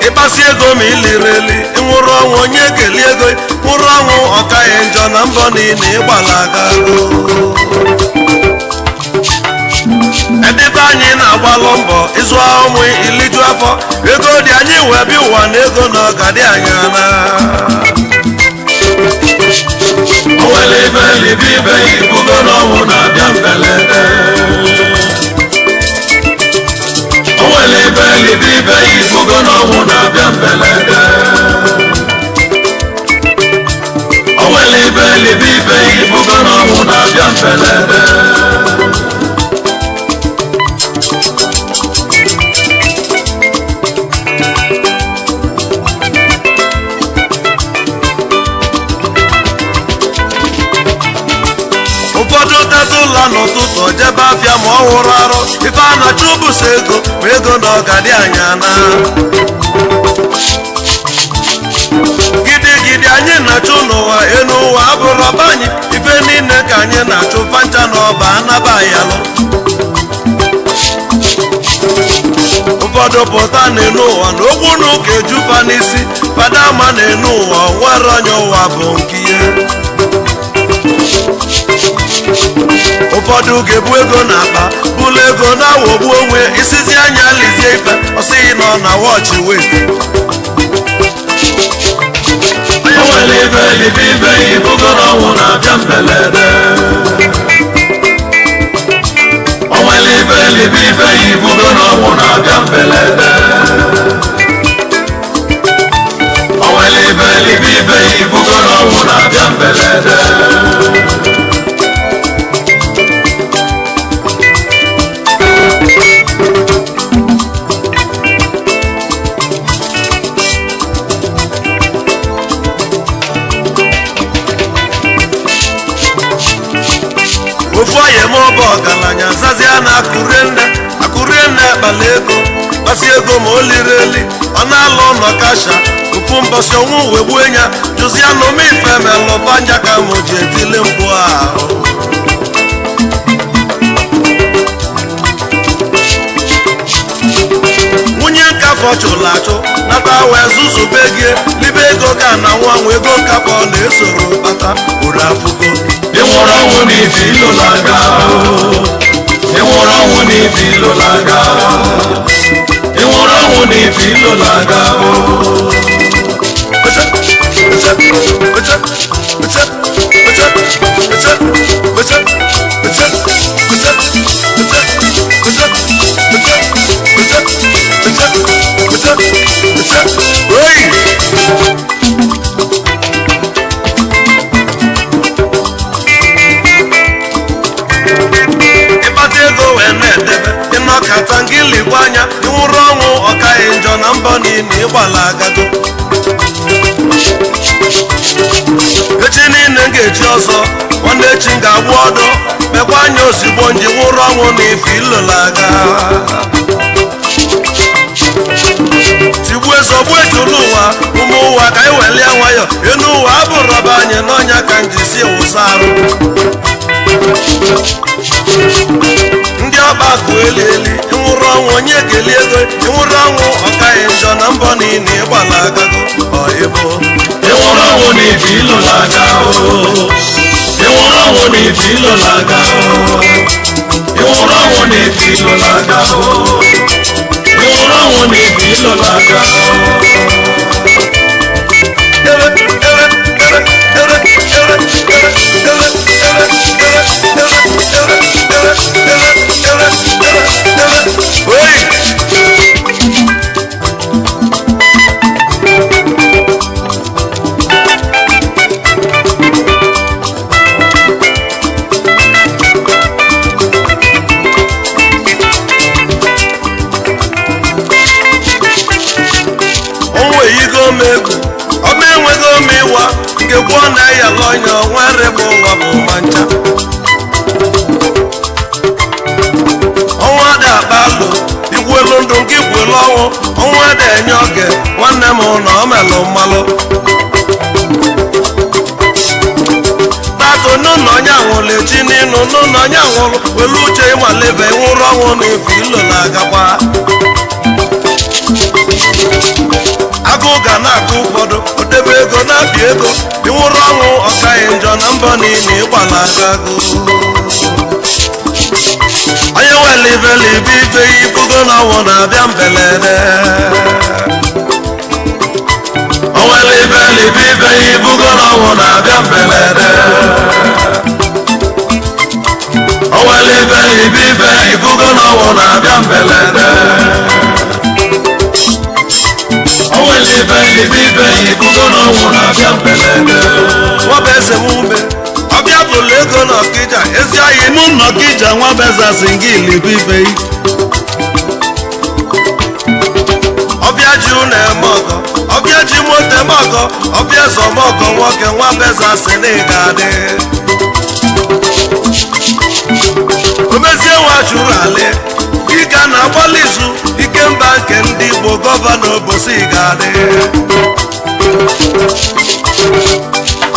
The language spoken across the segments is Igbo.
Ịkpasi ego ma iliri eli nwụrụ ọnwụ onye ga-eli ego nwụrụ ọnwụ ọkaghị njọ na mbọ niile ịgbalaga. Edebe anyị na-agbalụ mbọ ịzụ ụmụ iliju afọ ego dị anyị wee bịa ụwa na ego na ọga dị anyị na. Onwere ibe libe ibe ibugo n'ọnwụ na-abịa mberede. Onwere ibe libe ibe ibugo n'ọnwụ na-abịa mberede. Onwere ibe libe ibe ibugo n'ọnwụ na-abịa mberede. Ụfọdụ teta ụlọ n'ụtụtụ jebe afịa ma ọ wụrụ arụ ife a na-achụ bụso ego ma ego na ọga dị anya na gidigidi anyị na-achụ n'ụwa enu ụwa abụrụ ọba anyị ife niile ka anyị na-achụ fancha na ọba anaba yalụ. Ụfọdụ pụta n'enu ụwa na okwu na ụka ejufa n'isi fada ama n'enu ụwa nwere onye ụwa bụ nke ihe. Ụfọdụ ga-ebu ego n'akpa bụlụ ego na-awọgbu onwe isizi anya lizie ife ọ sịghị nọ na wọchị wee. Onwere ibe libe ibe ibugo n'ọnwụ na-abịa mberede. Onwere ibe libe ibe ibugo n'ọnwụ na-abịa mberede. Onwere ibe libe ibe ibugo n'ọnwụ na-abịa mberede. Ofu onye ma ọ bụ ọgaranya zazia na akụrie nne akpala ego kpasi ego ma o liri eli ọ na-alụ ụlọ kasha ofu mbọsị ọnwụ wee gbuo ya jụzia na ome ife melụbanya ka m ji etili mkpu ahụ. Nwunye nkafọ chụrụ achụ nata wee zuzube gị libe ego ga na nwa nwa ego nkafọ na-esoro kpata uru afụgo. Ịnwụrụ ọnwụ n'ibi ilo laga. Ịnwụrụ ọnwụ n'ibi ilo laga. Ịnwụrụ ọnwụ n'ibi ilo laga. Ịkpata ego wee na edebe ịnọkata ngịligwe anya ịnwụrụ ọnwụ ọkaghị njọ na mbọ niile ịgbala agago echi niile m ga-echi ọzọ nwanne echi m ga-agwụ ọdọ mekwa anya ozigbo nji nwụrụ ọnwụ na ife ilolaga tigbuo ezogbu ejula ụwa ụmụ ụwa ka anyị welie nwayọ enu ụwa abụrọba anyị n'ọnya ka njisi wụsa arụ ndị ọba akụ eli eli ịnwụrụ ọnwụ onye ga-eli ego ịnwụrụ ọnwụ ọkaghị njọ na mbọ niile ịgbala agago ọyịbụ Ịnwụrụ ọnwụ na ife ilolaga ịnwụrụ ọnwụ na ife ilolaga ịnwụrụ ọnwụ na ife ilolaga ịnwụrụ ọnwụ na ife ilolaga Oi! Ọnwụ eyigo m egwu ọma enweghị ome ịwa nke gwuo na ya lọnya nwere bụ ụwa bụ ma ncha ọnwa dị akpa alụ igwelu ndụ nke igwelu ọnwụ ọnwa dị enye oge nwanne m na ọ melụ mmalụ tato n'ụlọ onye anwụrụ echi n'ịnụ n'ụlọ onye anwụrụ welu uche ịmalebe nwụrụ ọnwụ na ife ilo na-agakwa agụụ ga na-akụ ụfọdụ odebe ego na-abịa ego ịnwụrụ ọnwụ ọkaghị njọ na mbọ niile ịgbala agago onye nwere ibelibe ibe ibugo na ọnwụ na-abịa mbelede Onwere ibelibe ibe ibugo na ọnwụ na-abịa mbelede Onwere ibelibe ibe ibugo na ọnwụ na-abịa mbelede Onwere ibelibe ibe ibugo na ọnwụ na-abịa mbelede nwaba eze m ume ọbịa bụlụ ego na ọkịja ezi ahịa Mụ nnọkịja nwa beza si ngị libe ibe ọbịa ji ụlọ eme ọgọ ọbịa ji moto eme ọgọ ọbịa eze ọme ọgọ nwoke nwa beza si na ị ga-adị omezie nwa chụrụ alị ịga na agbalị izu ike mba nke ndị Igbo gọvanọ obosi ga-adị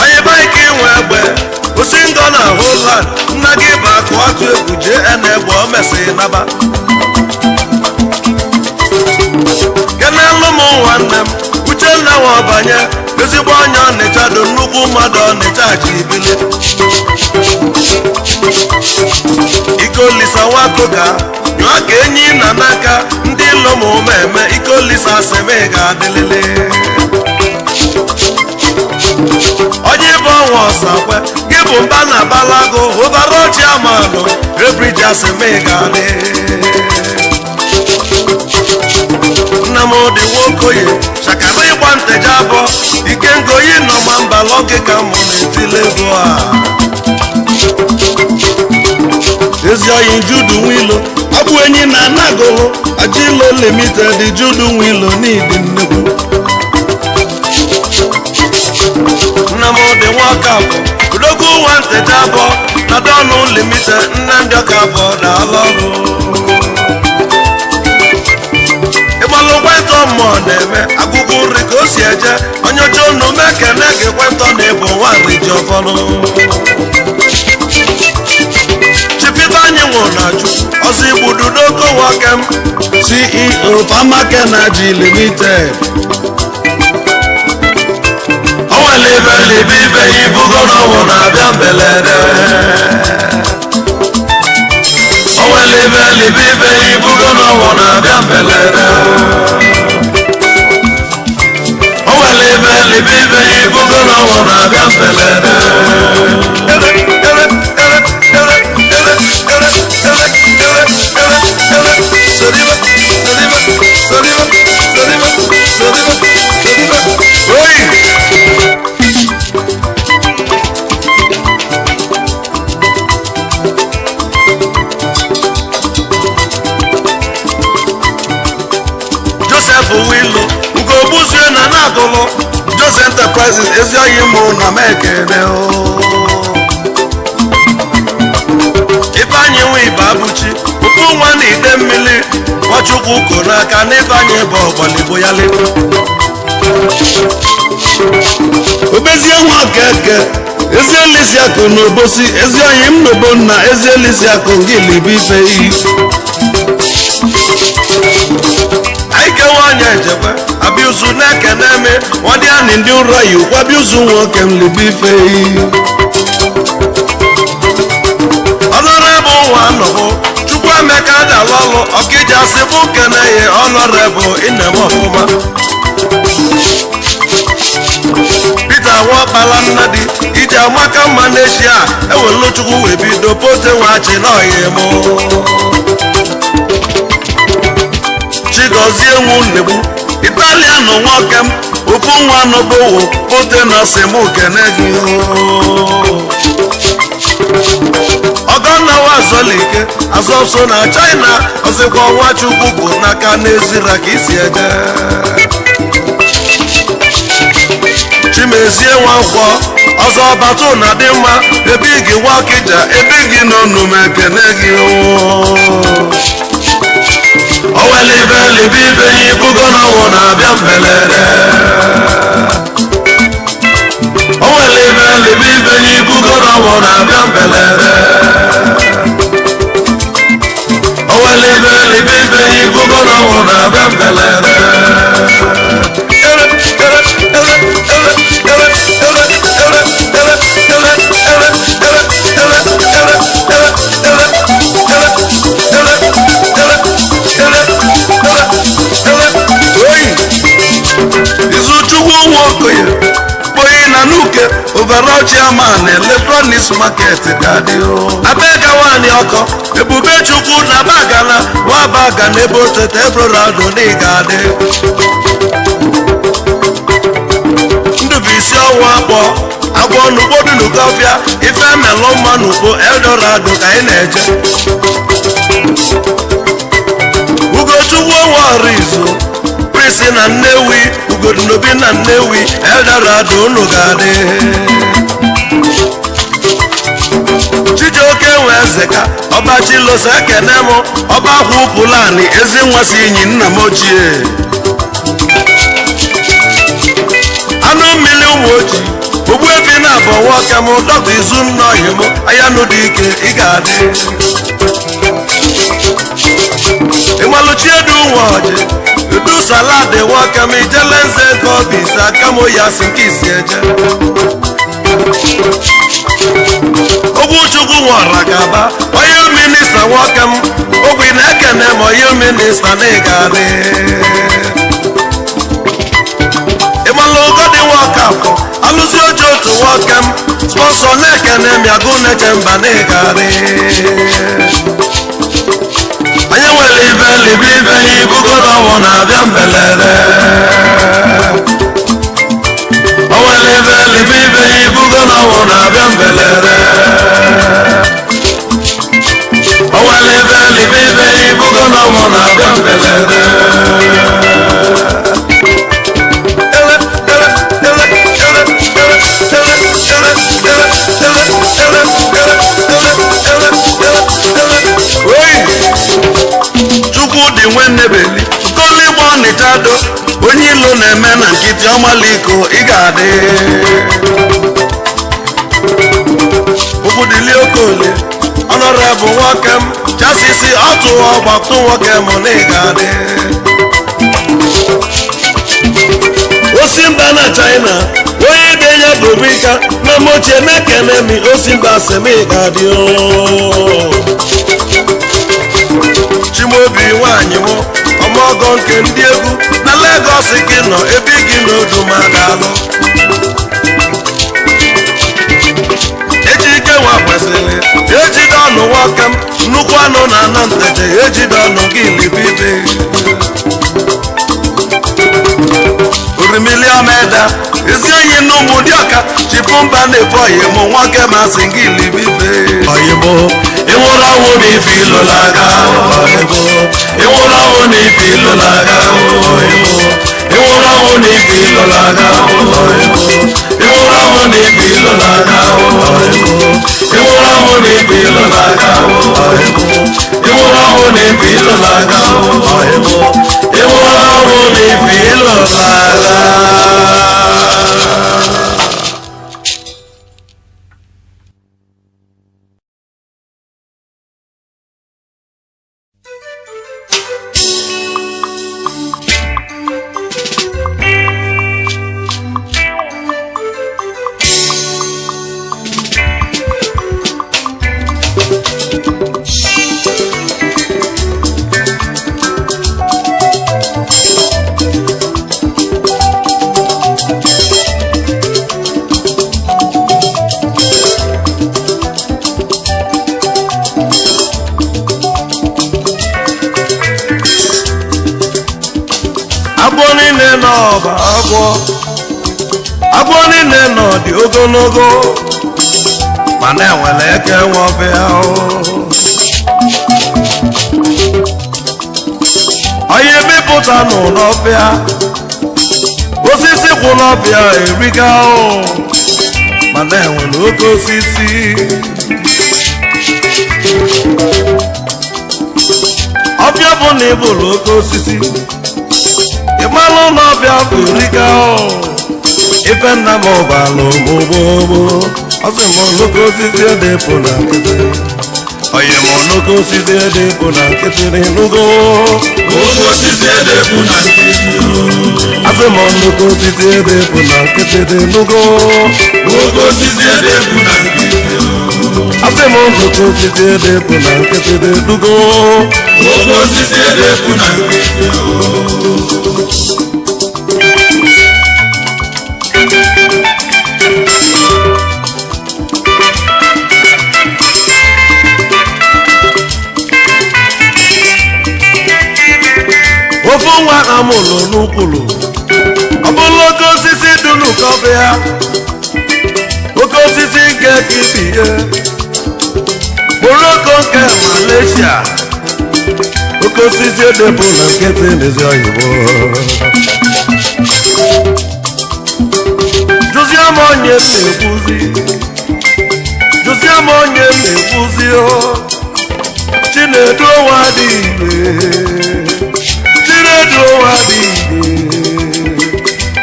onye baik inwe egbe osi ngọ na holand nna gị bụ akụ atụ egwu jee ena egbe o mesị naba kenelụ m nwanne m uchenna nwa ọbanye ezigbo onye ọnịcha dị nnukwu mmadụ ọnịcha ji ibili ikolisa nwakoka nyụọ ka enyi na n'aka ndị ilo ma ụma eme ikolisa asịmị ga-adịlịlị onye ịbụ ọnwa ọsakwe gị bụ mba na balago ụbara ọchị amanụ ebriji asịmị ga-adị nna m dị nwokoye chakara ịgba nteja abụọ ike ngoyi nọ ma mba lọgị ka mụ na-etile ego a ezi oyi judu nwilo ọ bụ enyi na anagolo ajilo limited judu nwilo n'ịdị nnekwu nna m dị nwoke abụ odogwu nwa nteja abụọ na dọnụ limited nna ndị ọka abụọ daalụ ọrụ ịgbalụ kwentọ mmụọ na-eme agụgụ nri ka o si eje onye oche unu mekene gị kwentọ na ịbụ nwaanyị ji ọfọnụ chipita anyị nwụrụ na ju ọzọ igbudu n'oke nwoke m ceo Famake limited Onwere ibelibe ibe ibugo na ọnwụ na-abịa mbelede Onwere ibelibe ibe ibugo na ọnwụ na-abịa mbelede Onwere ibelibe ibe ibugo na ọnwụ na-abịa mbelede ere ere ere ere ere ere ere ere ere ere soribe soribe soribe soribe soribe soribe oyi na-agụlụ Jose Enterprises ezi oyi mụ na m ekene Ifeanyị nwe ibe abụchi ụkwụ nwa na ide mmiri Nwachukwu ko n'aka na Ifeanyị bụ ọgbalibo ya lebu Obezie nwa keke ezi elisi akụ na obosi ezi oyi m n'obo nna ezi elisi akụ ngilibu ife iyi Aike nwanyị ejekwe abịa na-ekene eme nwadị anị ndị ụrọ yi ụkwa bịa ụzụ nwoke m libu ife iyi ọnọrebụ nwa nọbụ Chukwuemeka dalụ ọlụ ọkịja sị bụ kene ya ọnọrebụ inem ọfụma Peter Nwakpala Nnadi iji amaka mma n'echi a ewelu Chukwu wee bido pote nwachi n'ọhịa mụ Chigozie nwu nnegbu Italian nwoke m ofu nwa nọbowo pote na sị mụ kene gị Ọgọnna Wazolike azọso na China ọzịkwa Nwachukwu bụ n'aka n'ezira ka isi eje Chimezie Nwankwọ ọzọ batụ na dị mma ebe gị Nwakija ebe gị n'ọnụ m ekene gị Owelibe libe ibe ya ibugo na ọnwụ na-abịa mbelere. Owelibe libe ibe ya ibugo na ọnwụ na-abịa mbelere. Owelibe libe ibe ya ibugo na ọnwụ na-abịa mbelere. Oyi Izuchukwu Nwokoye kponye na nuke overall chairman electronics market ga-adị Abega nwanyị ọkọ Ebube Chukwu na bagana nwa bagana ebe otete ebrorado na ị ga-adị Ndụbụisi ọnwa akpọ agwọ n'ugbo dị n'Ukọfịa ife melụ mma n'ugbo Eldorado ka anyị na-eje Ugochukwu onwe ọrịzụ Prince na Nnewi Ugodunobi na Nnewi Eldorado unu ga-adị Chijioke nwe eze ka ọba Chiloso ekene m ọba akwa Pulani ezi nwa si inyi nna m ochie anụ mmiri ụmụ ojii Ogbuefi na abọ nwoke m dọkta Izunna ọyị m ayanụ dị ike ị ga-adị ịmalụchiedu nwa ọjị udu salad nwoke m ijele nze nke obi ise aka m ya si nke isi eje Ogwuchukwu nwara gaba onye minista nwoke m ogwi na-ekene m onye minista na ị ga-adị ịmalụ ụgọdị nwoke afọ alụzi oji otu nwoke m spọnsọ na-ekene m yagụ na-eche mba na ị ga-adị Onye nwere ibe libe ibe ya ibugo na ọnwụ na-abịa mbelere. O nwere ibe libe ibe ya ibugo na ọnwụ na-abịa mbelere. O nwere ibe libe ibe ya ibugo na ọnwụ na-abịa mbelere. Oyi Chukwu dị nwennebeli koligbo ọnịchado onye ilo na-eme na nkịtị ọmaliko ị ga-adị Okwudili Okolie ọnọrebụ nwoke m chasisi ọtụ ọgbatụ nwoke m na ị ga-adị osimba na China onye dị ya bụ Bika na mochie na-ekene mi osimba sị m ị ga-adị Chimaobi nwaanyị m ọmọgọ nke ndị egwu na Lagos gị nọ ebe gị n'odu ma ga-alụ Ejike nwa kwesịrị ejide ọnụ nwoke m nnukwu anụ na ana nteje ejide ọnụ gị libibe orimili ọmeda ezi enyi na ụmụ dị ọka chịpụ mba na-ebu ọyị mụ nwoke ma sị gị libibe Ọyịbụ ịnwụrụ ọnwụ na ife ilo laga. Ọyịbụ ịnwụrụ ọnwụ na ife ilo laga. Ọyịbụ Ịnwụrụ ọnwụ na ibi ịlụla aga Ịnwụrụ ọnwụ na ibi ịlụla aga Ịnwụrụ ọnwụ na ibi ịlụla aga Ịnwụrụ ọnwụ na ibi ịlụla aga Ịnwụrụ ọnwụ na ibi ịlụla aga. Agwọ niile nọ bụ agwọ. Agwọ niile nọ dị ogologo, mana enwere eke nwe ọbịa. Onye mepụta nụ n'ọbịa, osisi kwụ n'ọbịa eriga, mana enwere oke osisi. Ọbịa bụ na ịbụrụ oke osisi, ịmalụ n'ọbịa bụ riga. Ife nna m ụbalụ mụgbogbo, ọsị m nnukwu osisi edepụ na nkịtị. Onye m nnukwu osisi edepụ na nkịtị n'enugo. Oke osisi edepụ na nkịtị. Asị m nnukwu osisi edepụ na nkịtị n'enugo. Oke osisi edepụ na nkịtị. Asị m nnukwu osisi edepụ na nkịtị n'enugo. Oke osisi edepụ na nkịtị. Ofu nwa amụlụ n'ukwulu, ọ bụrụ oke osisi dị n'ụkọbịa, oke osisi nke kibiye, Morocco nke Malaysia, oke osisi edepụ na nkịtị n'ezi oyibo. Jụzie m onye m na-ekwuzi, jụzie m onye m na-ekwuzi o, Chinedu nwa dị igwe. Chinedu nwa dị igwe,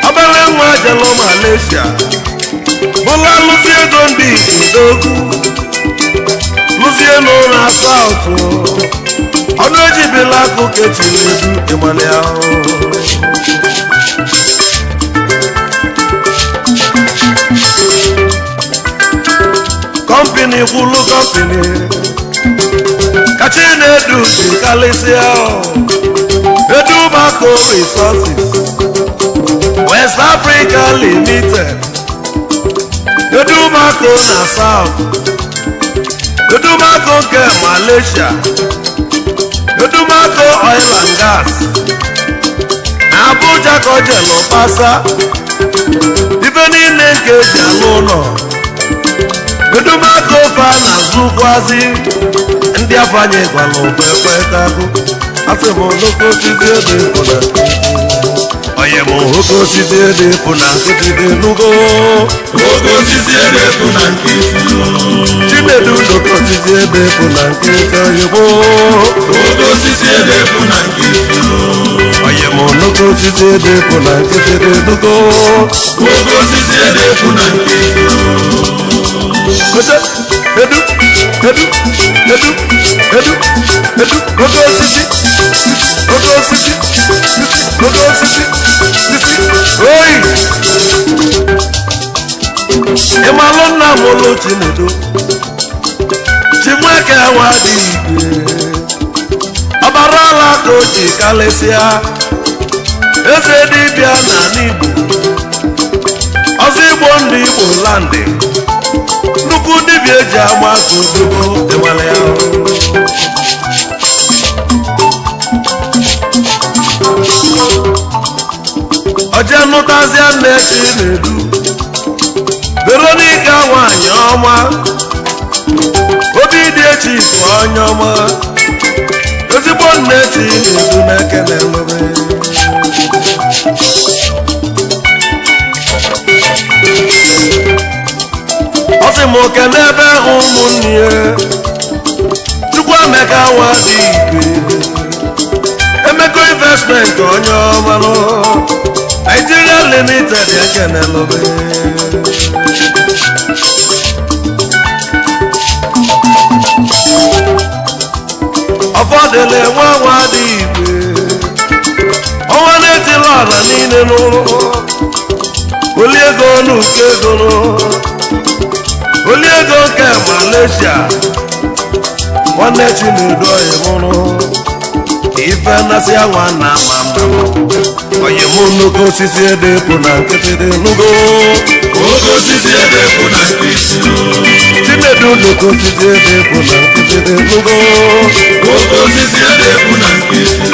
obere nwa jelụ Malaysia, bụla lụzie ego ndị Igbo n'okwu, lụzie n'ụlọ asaụtụ, ọnụ ejibila akụ kechiri edu ịmalị ahụ. Kọmpini kwulu kọmpini ka Chinedu si kalịsịa. Edumako Resources West Africa Limited, Edumako na South, Edumako nke Malaysia, Edumako Oil and Gas na Abuja ka o jelu kpasa ife niile nke eji alụ ụlọ. Edumako fa na-azụkwazi ndị afanye gwara okwekwetago. Asị m nnukwu osisi edepụ na nkịtị. Onye m oke osisi edepụ na nkịtị dị nugo. Oke osisi edepụ na nkịtị. Chinedu nnukwu osisi edepụ na nkịtị oyibo. Oke osisi edepụ na nkịtị. Onye m nnukwu osisi edepụ na nkịtị dị nugo. Oke osisi edepụ na nkịtị. Oche, edu, edu, edu, edu, edu, oke osisi, oke osisi, oke osisi, oyi. Ịmalụ nna m ụlụ Chinedu, Chinweke nwa dị igwe, ọbara ala ka o ji kalịsịa, eze dibịa n'ala Igbo, ọzọ Igbo ndị Igbo landị, nnukwu dibịa eji ama ka odogbo ịmara ya. Oje nụtazịa nne Chinedu, Veronica nwanyị ọma, obi dị echi bụ onye ọma, ezigbo nne Chinedu na-ekele lụrụ. oke n'ebe ụmụnne ya Chukwuemeka Nwadike Emeko investment onye ọmalụ Nigeria Limited ekenelụbe ọfọdụle nwa Nwadike ọnwa na-etila ọla niile n'ụlọ oli ego n'uko ego oli ego nke Malaysia nwanne Chinedu oyimụrụ ife nnasị anwa na ama mma oyimụ nnukwu osisi ede pụ na nkịtị dị nugo Oke osisi ede pụ na nkịtị. Chinedu nnukwu osisi ede pụ na nkịtị dị nugo Oke osisi ede pụ na nkịtị.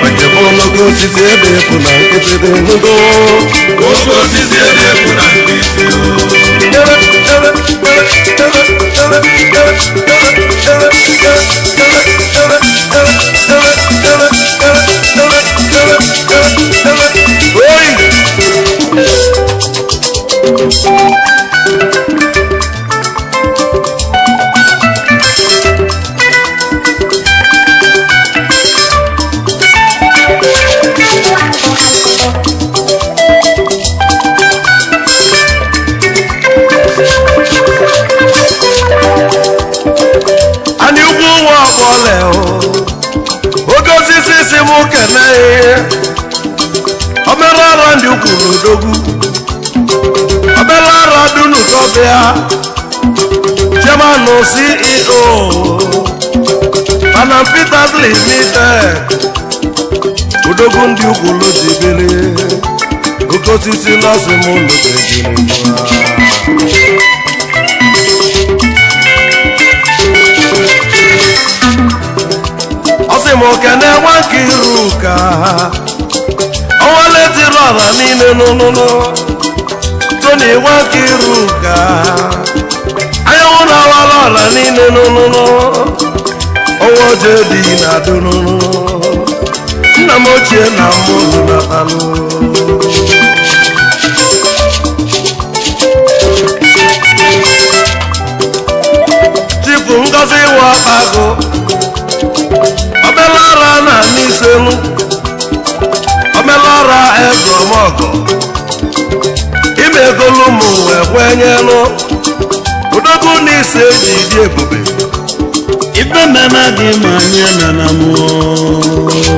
Oyimụ nnukwu osisi ede pụ na nkịtị dị nugo Oke osisi ede pụ na nkịtị. Oi! Anyị ugwu nwa ọbọla oge osisi si m kene obere ara ndị ukwu n'odogwu obere ara dunu kọbịa chairman CEO Panam Peters Limited odogwu ndị ukwu lojibili oke osisi lọsị m lotejiri. Ọsị m okene nwa nke iru ka ọnwa letiri ọla niile n'ụlụlụ Tony nwa nke iru ka anyanwụ na-awala ọla niile n'ụlụlụ ọnwa oje dị na adụnụlụ nna m ochie na mmụrụ na alụ. Chifu Ngozi Iwa Ọkpagụ obele ọra na n'iselu obele ọra eze ọmọgọ imegolu m wee kwenyelu odogwu n'ise eji dị ebube. Ife mena gị ma anyị emena mụọ.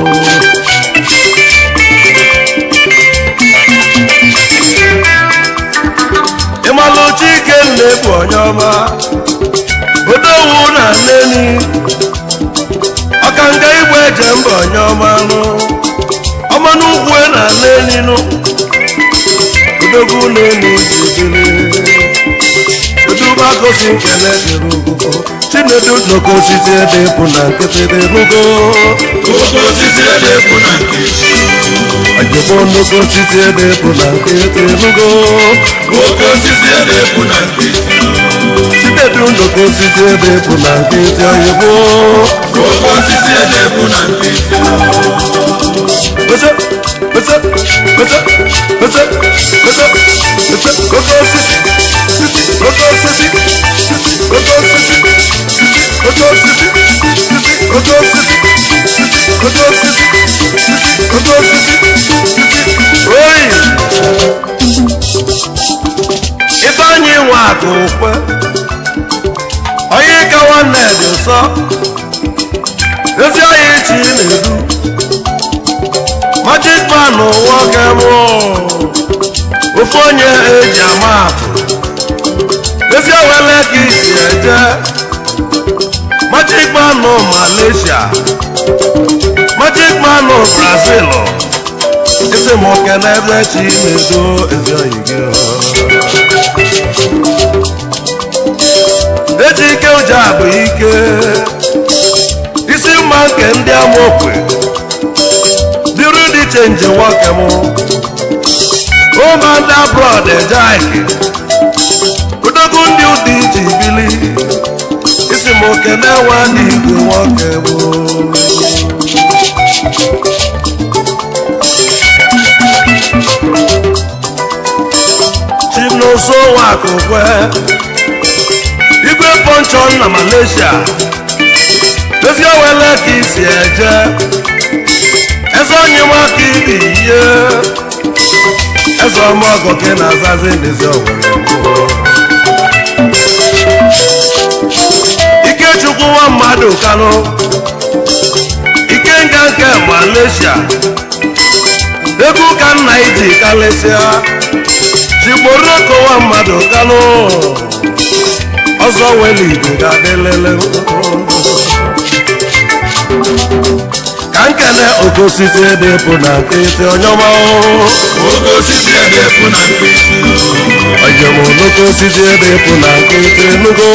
Ịmalụ Chike nna-ebu onye ọma odowu na nneni ọkanga igwe eje mba onye ọma nụ ọma n'ugwu na nneni nụ odogwu na-enu jibili odubagosi nkele dịrị ugo Chinedu nnukwu osisi ede pụ na nkịtị dị nugo. Oke osisi ede pụ na nkịtị. Ojebo nnukwu osisi ede pụ na nkịtị nugo. Oke osisi ede pụ na nkịtị. Chinedu nnukwu osisi ede pụ na nkịtị oyibo. Oke osisi ede pụ na nkịtị. Ose, ose, ose, ose, ose, ose, oke osisi, oke osisi, oke osisi, oke osisi, oke osisi, oke osisi, oke osisi, oyi! Ifeanyị nwe akụ ukwe, onye ka nwanne dị nsọ, ezi ọhịa ichi na-edu. Magic man nwoke mụ ofu onye eji ama atụ ezi owele ka isi eje Magic man Malaysia Magic man Brazil isi m oke n'ebe chi na-edo ezi oyi gị eji ike ụja bụ ike isi mma nke ndị amaokwe dịrị dị chenji nwoke m ụmụada abroad ejeike odogwu ndị ụdị iji bili isi m oke na-enwe ndị igwe nwoke bụ Chinoso Nwakukwe Chonchon na Malaysia. Ezi owele ka isi eje. Eze onye nwaka ibi ihe. Eze ọma ọgọ ka ị na-azazi n'ezi owele. Ikechukwu nwa mmadụ Kanụ. Ikenga nke Malaysia. Egwu ka nna iji kalịsịa. Chigboroko nwa mmadụ Kanụ. Ọzọ wele igwe ga-adị lele. Ka nkene oke osisi edepụ na nkịtị onyeọma. Oke osisi edepụ na nkịtị. Onye m oke osisi edepụ na nkịtị nugo.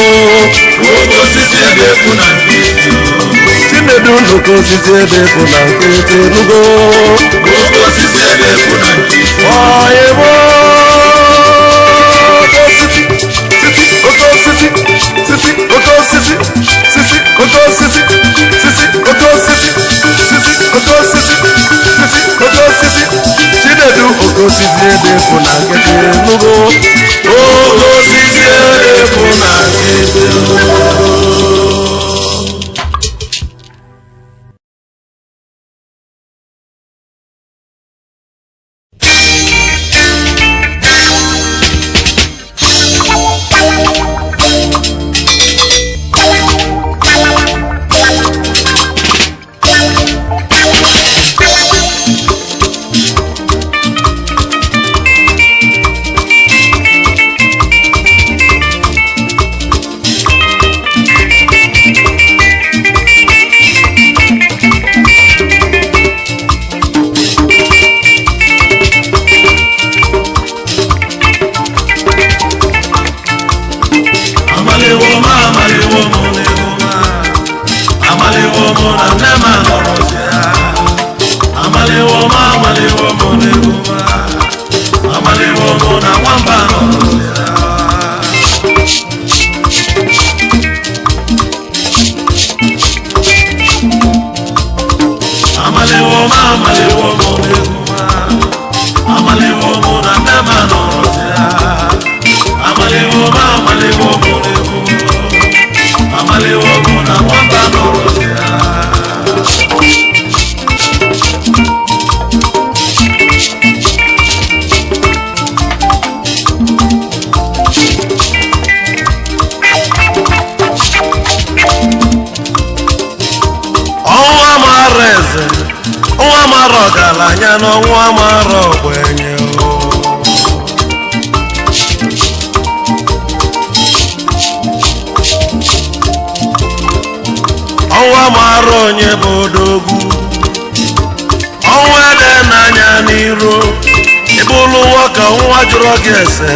Oke osisi edepụ na nkịtị. Chinedu oke osisi edepụ na nkịtị nugo. Oke osisi edepụ na nkịtị. Onye m oke osisi sisi oke osisi sisi oke osisi sisi oke osisi sisi oke osisi sisi oke osisi sisi oke osisi. Chinedu oke osisi edepụ na nkịtị nugo. Oke osisi edepụ na nkịtị. Ọnwa mara ọgaranya na ọnwa mara ogbenye. Ọnwa mara onye bụ odogwu. Ọnwa ede n'anya n'iru. Ịbụlụ nwoke ọnwa jụrụ gị ese.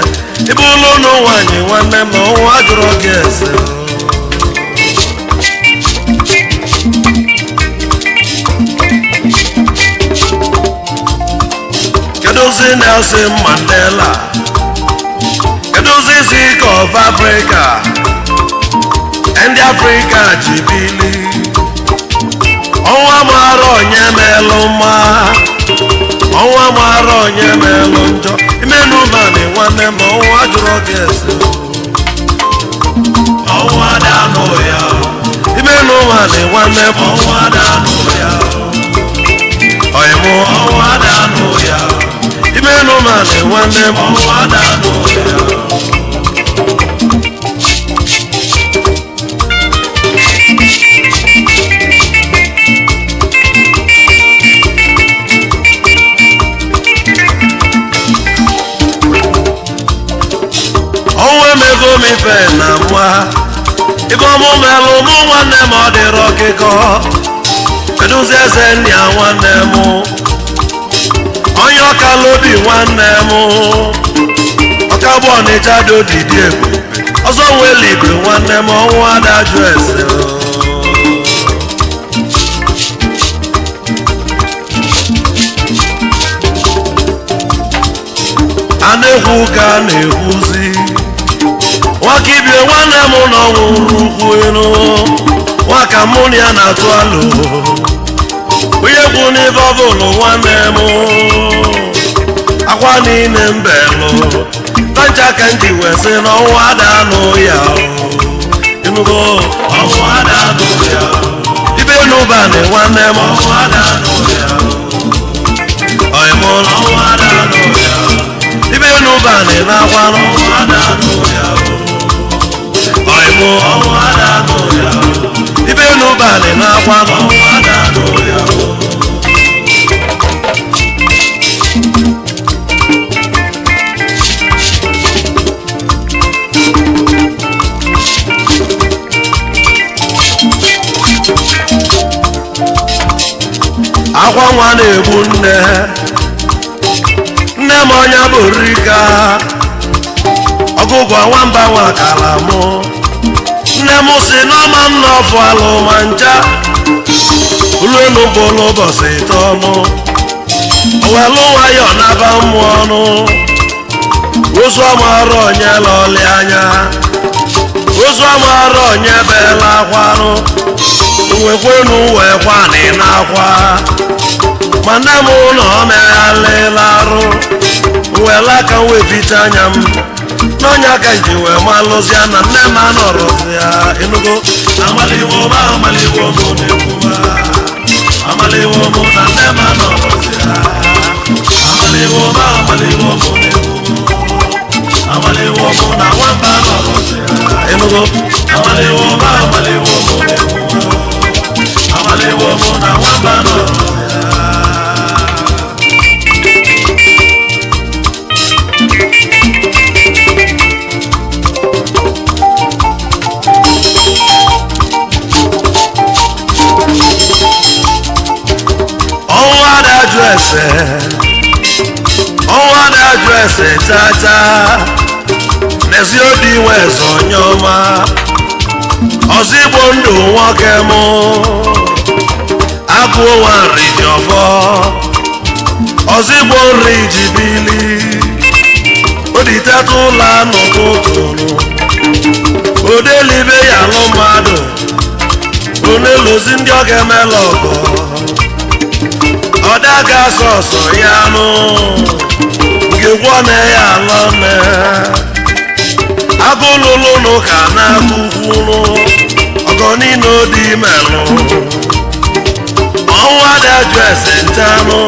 Ịbụlụ ụnụ nwaanyị nwanne m ọnwa jụrụ gị ese. Keduzi Nelson Mandela. Keduzi Zik of Africa. Ndị Africa ji bili. Ọnwa mara onye melụ mma. Ọnwa mara onye melụ njọ. Imenu mani nwanne m ọnwa jụrụ gị ese. Ọnwa danụ ya. Imenu mani nwanne m ọnwa danụ ya. Ọyịmụ ọnwa danụ ya. Imenu mani nwanne m ọnwa danụ ya. Ọnwa emego m ife na nwa. Ibe ọmụ melụ mụ nwanne m ọ dịrọ ọkịkọ. Kedụzi eze nna ya nwanne m. Onye ọka lobi nwanne m. Ọka bụ Ọnịcha dị odidi ebube. Ọzọ nwele igwe nwanne m ọnwa adajụ ese. A na-ekwu ka a na-ekwuzi. Nwaka ibie nwanne m nọ nwụrụ ukwu elu. Nwaka mụ na ya na-atụ alụ. Onye kwu n'ibe ọ bụlụ nwanne m. Akwa niile mbelụ. Tancha ka m ji wee sị na ọnwa adanụ ya. Ịnụgo ibe n'ụba na nwanne m ọyịmụlụ ibe n'ụba na na-akwanụ ọyịmụ ibe n'ụba na na-akwanụ. Akwa nwa na-egbu nne nne m ọnya bụ rika ọgụgụ nwamba nwa kala mụ nne m si n'ọma m n'ọfụ alụ ma ncha uluelu bụlụ ụbọchị tọnụ owelu nwayọ naba mmụọ ọnụ ozu ọmara onye lọli anya ozu ọmara onye bela akwanụ nwekwenu wee kwanị n'akwa ma nne m na ọ meghalịla arụ wela aka wee bicha anya m n'ọnya ka nji wee malụzịa na nne m anọrọzịa. Ịnụgo amaliwo ma amaliwo mụ na-ekwuba amaliwo mụ na nne m anọrọzịa amaliwo ma amaliwo mụ na-ekwu amaliwo mụ na nwamba anọrọzịa. Ịnụgo amaliwo ma amaliwo mụ na-ekwu amaliwo mụ na nwamba anọrọzịa. Ọnwụ adajụ ese ọnwụ adajụ ese chacha n'ezi obi nwe eze onye ọma ọzọ igbo ndụ nwoke mụ agụ nwa nri ji ọfọ ọzọ igbo nri ji bili oditeta ụlọ n'ụtụtụ odelibe ya alụ mmadụ onelozi ndị ọ ga-emela ọgọ ọdaga sọsọ ya nụ nke gwọ na ya alọ nne agụlụlụnụ ka na-akụkwuru ọgọ niile odi melụ ọnwụ adajụ ese nchanụ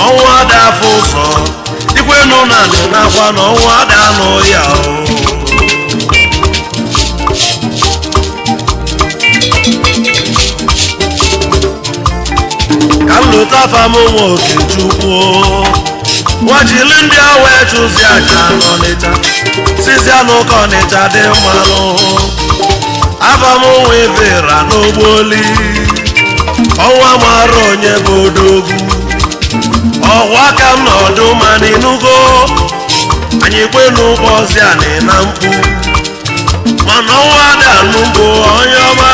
ọnwụ ada afụ ụsọ ikwenu na anị nakwa na ọnwụ ada anụ ya o. Ka m lụta fam nwa okechukwu nwajili ndị awa chụzi aja n'ọnịcha sizia n'ụka ọnịcha dị mmanụ abam nwa evera n'ogboli ọnwa mara onye bụ odogwu ọgwa aka m n'ọdụ mana ịnụgo anyị kwenu ụbọzi anị na mkpu mana ọnwa ada n'ugbo onye ọma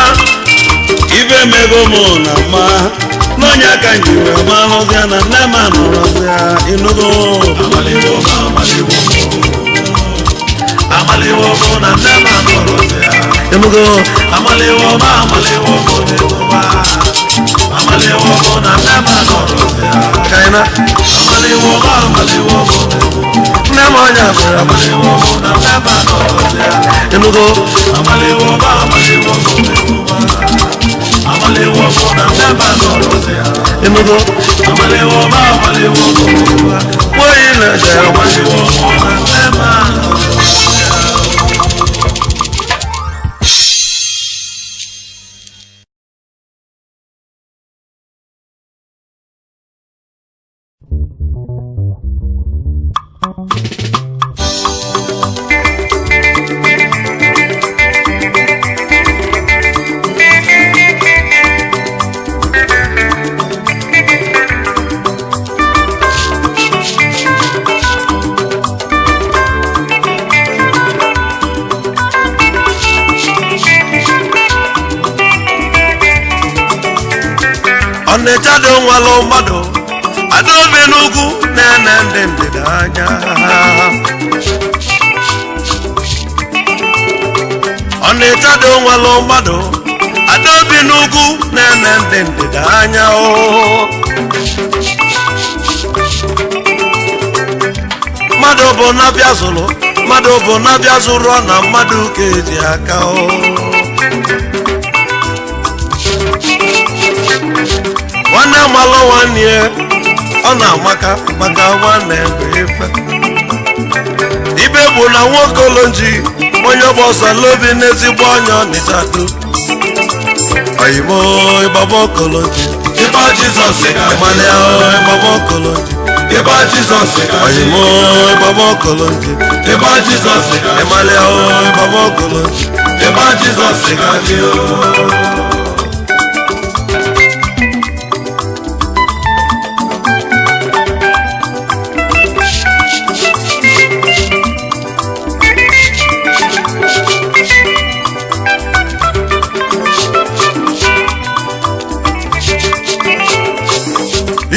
ibe mego mụ na mma n'ọnya ka nji wee malụzịa na nne m anọrọzịa. Ịnụgo amaliwo ma amaliwo mụ amaliwo mụ na nne m anọrọzịa Ịnụgo amaliwo ma amaliwo mụ na-ekwuba amaliwo mụ na nne m anọrọzịa kaina amaliwo ma amaliwo mụ na-ekwu nne m ọnya mere amaliwo mụ na nne m anọrọzịa Ịnụgo amaliwo ma amaliwo mụ na-ekwuba amaliwo mụ na nne m anọrọzịa Ịnụgo amaliwo ma amaliwo mụ na-ekwuba nwoyi na-eje amaliwo mụ na nne m anọrọzịa. Ọnịcha dị nwalụ mmadụ adaobi n'ugwu na-ene ndị ndịda anya Ọnịcha dị nwalụ mmadụ adaobi n'ugwu na-ene ndị ndịda anya o mmadụ bụ na-abịa zụlụ Mmadụ bụ na-abịa zụrụ na mmadụ ka eji aka o. Nwanne malụ nwanne ya, ọ na-amaka maka nwanne bụ ife. Ibe bụ na nwokolonji onye ọgba ọsọ lobi n'ezigbo ọnya Ọnịcha do. Oyimo ịgbaba okolonji. Ịgba Jizọs Ịmalịa ịgbaba okolonji. Ịgba Jizọs Oyimo ịgbaba okolonji. Ịgba Jizọs Ịmalịa ịgbaba okolonji. Ịgba Jizọs ga-adị o.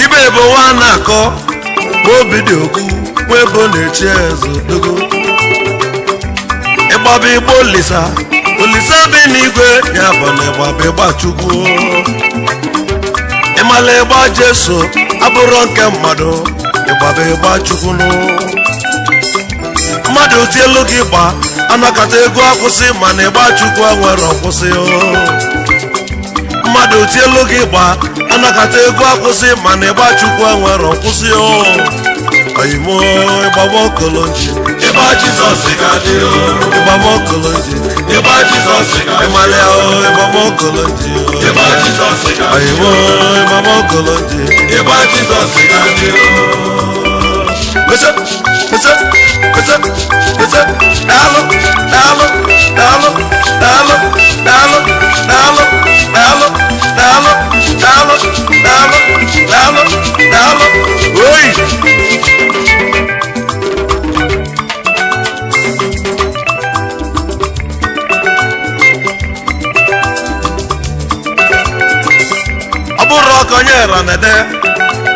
Ibe bụ nwa na-akọ obi dị okwu nwebo na-echi eze dogo. Ịgbaba igbo olisa olisa bi n'igwe ya bụ na ịgbaba ịgba chukwu. Ịmala ịgba Jesu abụrụ nke mmadụ, ịgbaba ịgba chukwu nụ. Mmadụ tielu gị gba anakọta ego akwụsị, mana ịgba chukwu enwere ọkwụsị o. Mmadụ tielu gị gba anakọta ego akwụsị, mana ịgba chukwu enwere ọkwụsị o. Oyimo ịgbaba okolonji. Ịgba Jizọs ga-adị o. Ịgbaba okolonji. Ịgba Jizọs ga-adị. Ịmalịa o ịgbaba okolonji. Ịgba Jizọs ga-adị. Oyimo ịgbaba okolonji. Ịgba Jizọs ga-adị o. Kwese kwese kwese kwese daalụ daalụ daalụ daalụ daalụ daalụ daalụ daalụ daalụ daalụ daalụ daalụ oyi. Ọ bụrụ ọka onye ra na-ede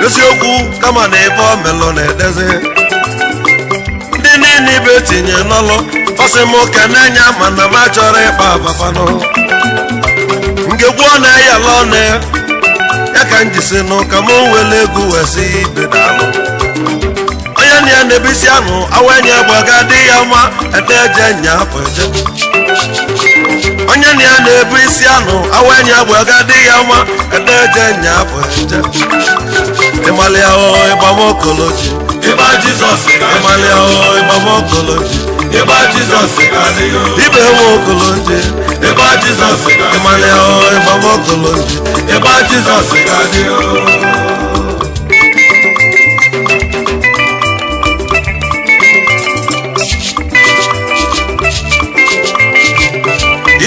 eziokwu, kama na ebe ọ melụ na-edezi ndị niile ibe tinye n'ọlụ ọsị m kenenya, mana m achọrọ ịkpa abafanụ ngegwu ọ na-eyala ọnụ ya ka m jisi nụ ka m wele egwu wee sị ibe daalụ. Onye na ya na-ebisi anụ awenye gbaga dị ya mma ede eje nya afọ eje. Onye na ya na-ebu isi anụ awenye gbaga dị ya mma ede eje nya afọ eje. Ịmalịa o ịgbama okoloji. Ịgba Jizọs ga-adị. Ịmalịa o ịgbama okoloji. Ịgba Jizọs ga-adị o. Ibe nwe okoloji. Ịgba Jizọs ga-adị. Ịmalịa o ịgbama okoloji. Ịgba Jizọs ga-adị o.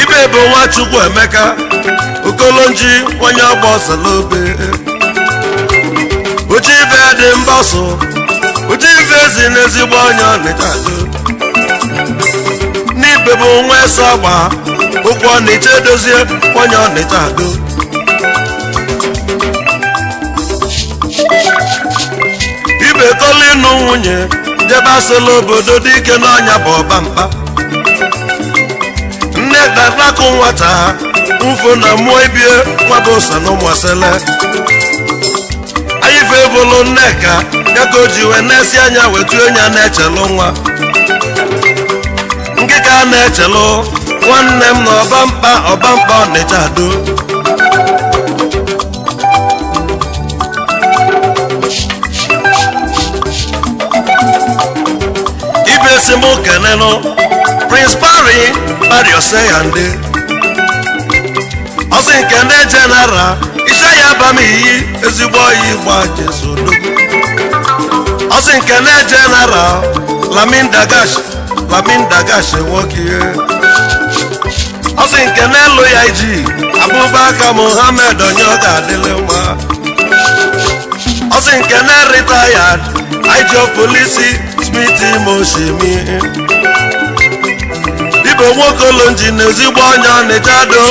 Ibe bụ Nwachukwu Emeka Okolonji onye ọgba ọsọlobe. Uche ibe dị mbọsụ, uche ibe ezi n'ezigbo onye Ọnịcha do. N'ibe bụ nwa ese agba ụkwụ Ọnịcha edozie onye Ọnịcha do. Ibe kọlịnụ nwunye jebe asịla obodo dike n'ọnya bụ ọbamkpa. Nne dadakụ nwata mfo na mmụọ ibie nwabụsa na ụmụasele. Ayife bụlụ nneka ya ka o ji wee na-esi anya wetu enya na-echelụ nwa nkịka na-echelụ nwanne m na ọbamkpa ọbamkpa Ọnịcha do. Ibe si m kenenụ Prince Barry Barry Oseyande ọsị nke ndị general ise ya ba m iyi ezigbo oyi gba Jesu dogo. Ọsị nke ndị general Lamin Dagash Lamin Dagash nwoke. Ọsị nke n'elu ya iji Abubakar Muhammad onye ọ ga-adịlị mma. Ọsị nke na retired IG polisi Smith Moshimi. Ibe nwokolonji na ezigbo onye Ọnịcha do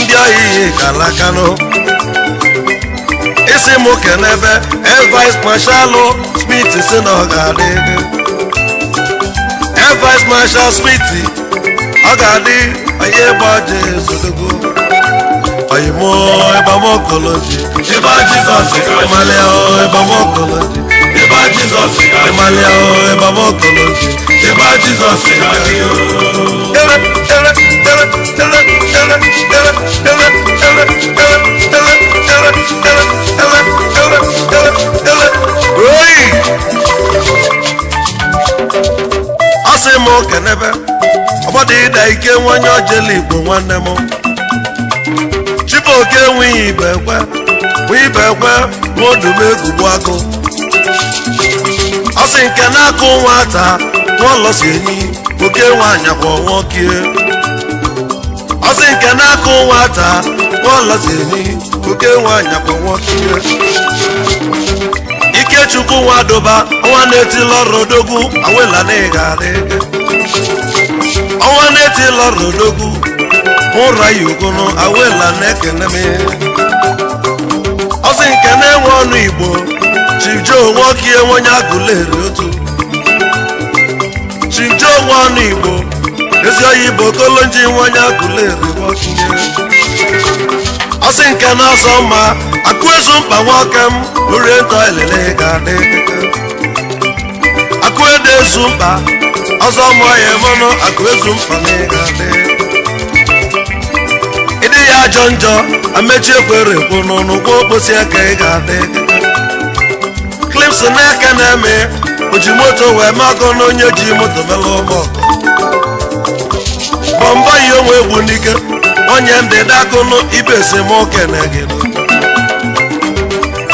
ndị oyiyi kalakanụ. Isi m kenebe Air Vice Marshal Smith si na ọ ga-adị. Air Vice Marshal Smith ọ ga-adị onye gbaje ezodogo. Oyimo ịgbamokoloji. Ịgba Jizọs ga-adị. Ịmalịa ịgbamokoloji. Ịgba Ịgba Jizọs ga-adị. Ịmalịa o ịgbamokoloji. Ịgba Jizọs ga-adị o. Ere ere ere ere ere ere ere ere ere ere ere ere ere ere ere ere oyi. Asị m kenebe ọgbọdọ ịda ike nwanye ojele Igbo nwanne m Chibuoke enweghị ibe ekwe nwe ibe ekwe nwa odumegwu agụ. Ọ sị nke na-akụ nwata nwaọlọsi enyi oke nwaanyị kwa nwoke. Ọ sị nke na-akụ nwata nwaọlọsi enyi oke nwaanyị kwa nwoke. Ikechukwu nwadoba ọnwa na-etili ọrụ odogwu awela na ị ga-adị. Ọnwa na-etili ọrụ odogwu ụra ya ugunu awela na-ekene m. Ọ sị nke na-enwe ọnụ Igbo Chief Joe nwoke onye agụleri otu. Chief Joe nwe ọnụ Igbo ezi oyi bụ okolonji nwe onye agụleri nwoke. Ọ sị nke na-asọ mma akụ ezu mkpa nwoke m orie ntọ elele ga-adị. Akụ ede ezu mkpa ọzọ mụọ ya emenụ akụ ezu mkpa na ị ga-adị. Ịdị ya ajọ njọ amechi ekwere ekwu n'ụnụ gwa okposi aka ị ga-adị. Clips n'aka na-eme o ji moto wee makọ na onye ji moto melụ ụmụ ọkụ. Bọmba yi onwe egbu n'ike onye ndị dakụnụ ibe esemokwu na gị.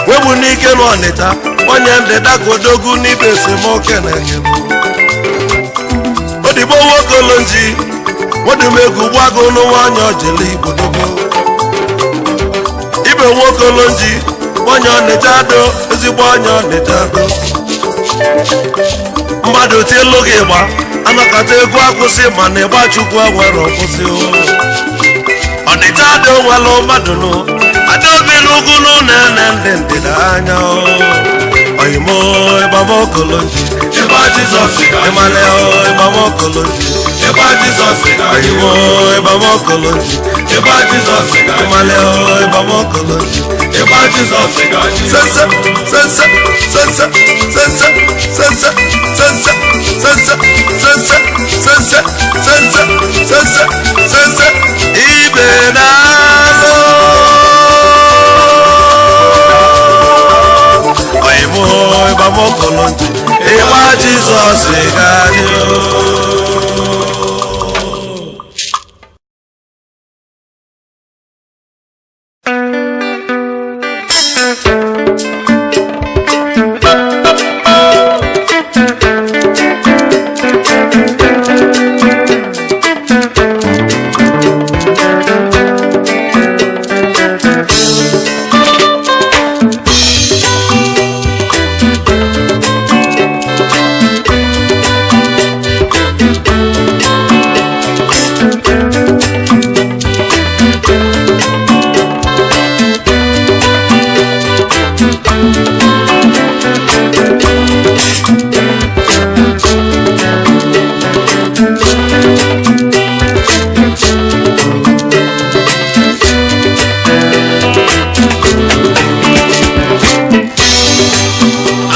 Wegbu n'ike n'Ọnịcha onye ndị dakụdogwu n'ibe esemokwu na gị. Odigbo nwokolonji nwadumegwu gbagụ n'nwaanyị ojele Igbo dogo. Ibe nwokolonji onye Ọnịcha do ezigbo onye Ọnịcha do. Mmadụ tielu gị ịgba anakọta egwu akwụsị mana ịgba Chukwu enwere ọkwụsị o. Ọnịcha do nwere mmadụ nụ adaobili ugwu na-ene ndị ndịda anya o. Oyimo ịgbamokoloji. Ịgba Jizọs ga-adị. Ịmalịa o ịgbamokoloji. Ịgba Jizọs ga-adị. Oyimo ịgbamokoloji. Ịgba Jizọs ga-adị. Ịmalịa o ịgbamokoloji. Ịgba Jizọs ga-adị. Sense sense sense sense sense sense sense sense sense sense sense sense ibe na-alụ. Oyimo ịgbamokoloji. Ịgba Jizọs ga-adị o.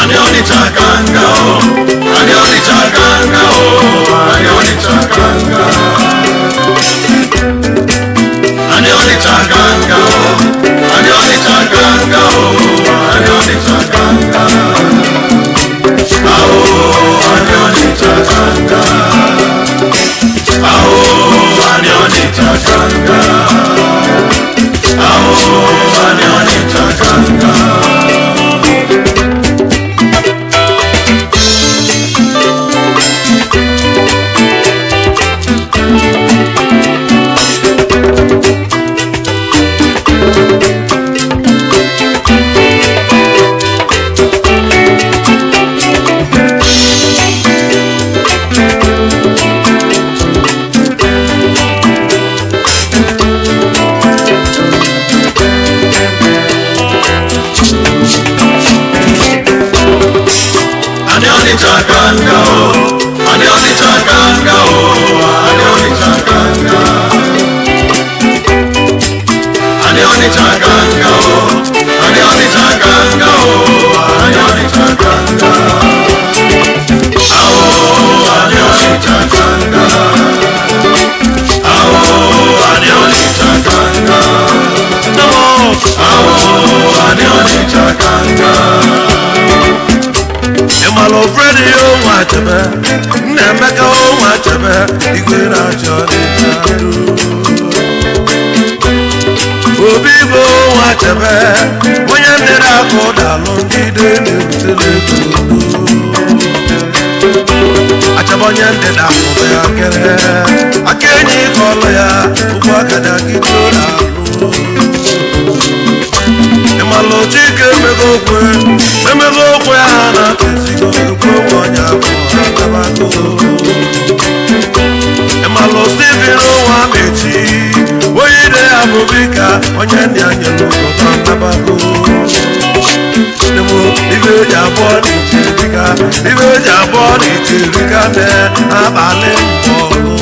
Ani Ọnịcha ka nga o. Ani Ọnịcha ka nga o. Ani Ọnịcha ka nga. Ani Ọnịcha ka nga o. Ani Ọnịcha ka nga o. Ani Ọnịcha ka nga. Ao, ani Ọnịcha ka nga. Ao, ani Ọnịcha ka nga. Ao, ani Ọnịcha ka nga. Anị Ọnịcha ka nka. Ịmalụ Fredi onwe Achebe, Nnaemeka onwe Achebe, igwe na-achị Ọnịcha do. Obi bụ onwe Achebe, onye ndịrị akụ dalụ ndị ide na-ebutele ego do. Achebe onye ndịda akụ ya kere, aka enyi ka ọlụ ya, ụgbọ akada gị toro alụ. Ịmalụ Chike emego okwe, emego okwe ha na-atụzigo ekwe onwe onye abụọ atabago. Ịmalụ Steven nwa mechi, onye ide ya bụ bika, onye ndị anyị n'obodo atabago. Nemo ibe eji abụọ na icherika, ibe eji abụọ na icherika ne abalị mbọgụ.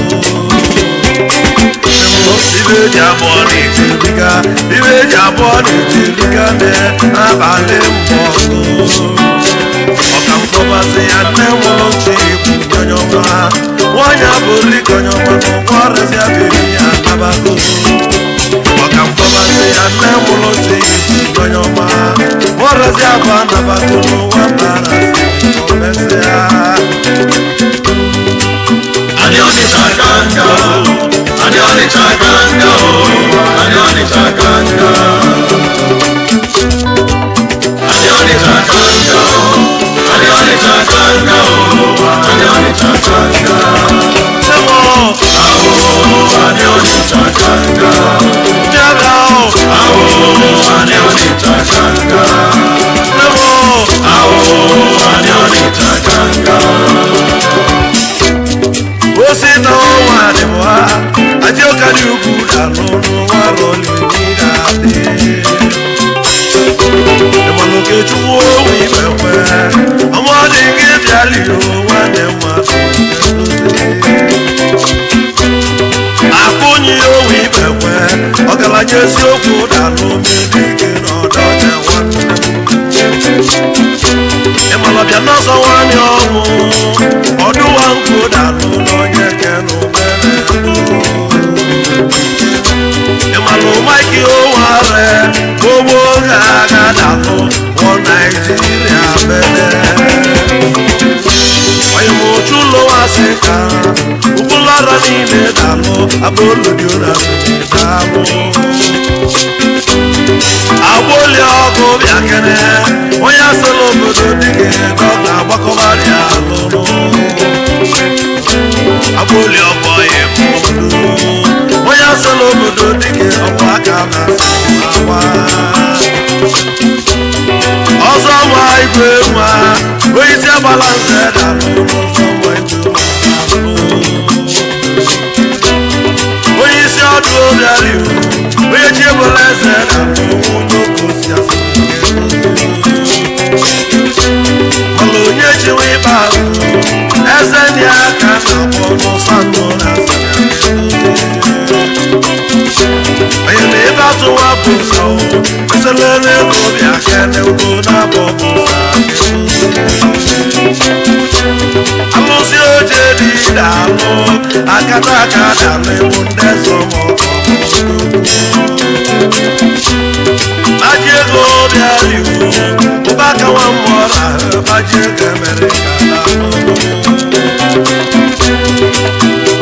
Ibe eji abụọ na icherika, ibe eji abụọ na icherika ne abalị mbọgụ. Ọka mkpọbasị ya nne mụrụ nchi ikwu onye ọma, nwanyị abụrụ ike onye ọma na ụgwọ ọrịsị abịrị ya atabago. Ọka mkpọbasị ya nne mụrụ nchi ikwu onye ọma, ọrịsị abụ anabago n'ụwa mbara si omesịa. Anị Ọnịcha ka nka o. Anị Ọnịcha ka nka o. Anị Ọnịcha ka nka. Anị Ọnịcha ka nka o. Anị Ọnịcha ka nka o. Anị Ọnịcha ka nka. Nemo Awo, Anị Ọnịcha ka nka. Jabra o, Awo, Anị Ọnịcha ka nka. Nemo Awo, Anị Ọnịcha ka nka. Osita ọnwa adịbụ ha, aja ụka dị ukwu dalụ n'ụwa rọlili ga-adị. Ịmalụ Okechukwu onwe ibekwe, ọmọ dị gị bịali o, nwanne mmadụ Akụnyi onwe ibekwe, ọgaranya eziokwu dalụ mmiri gị n'ọdọ dị nwanne. Ịmalụ bịa n'ọzọ nwanne ọnwụ, ọdụwa nkụ dalụ n'onye kenụ mere ndụ. Ịmalụ Mike Oware, ogbo ga-aga dalụ wọ Naijiria mere. Onye m ochu ụlọ asị ka ụgbọlara niile dalụ abụlụdiora dalụ. Agboli ọgụ bịa kene, onye asịla obodo dị gị na ọ ga-agbakọbarị alụrụ. Agboli ọgụ ya mmodu, onye asịla obodo dị gị ọkwa aka na-asị agba. Ọzọ nwa igwe nwa, onye isi agbala nze dalụ n'ọzọ nwa igwe nwa dalụ. Onye isi ọdụ bịara iwu, onye chi ebola eze dalụ onye okosi asị. Mana onye chiwe ịba ahụ, eze ndị aka na-akpọ n'ụsa ndụ na onye na ebe atụwa bụ ụzọ, eselere ego bịa kene ugo na-abọ bụ ụzọ. Alụsị oche dị dalụ, akata aka dalụ ewu ndị zọmọkọ. Baji ego bịara iwu, ụbaka nwa mmụọ na baji ego emere ka dalụ.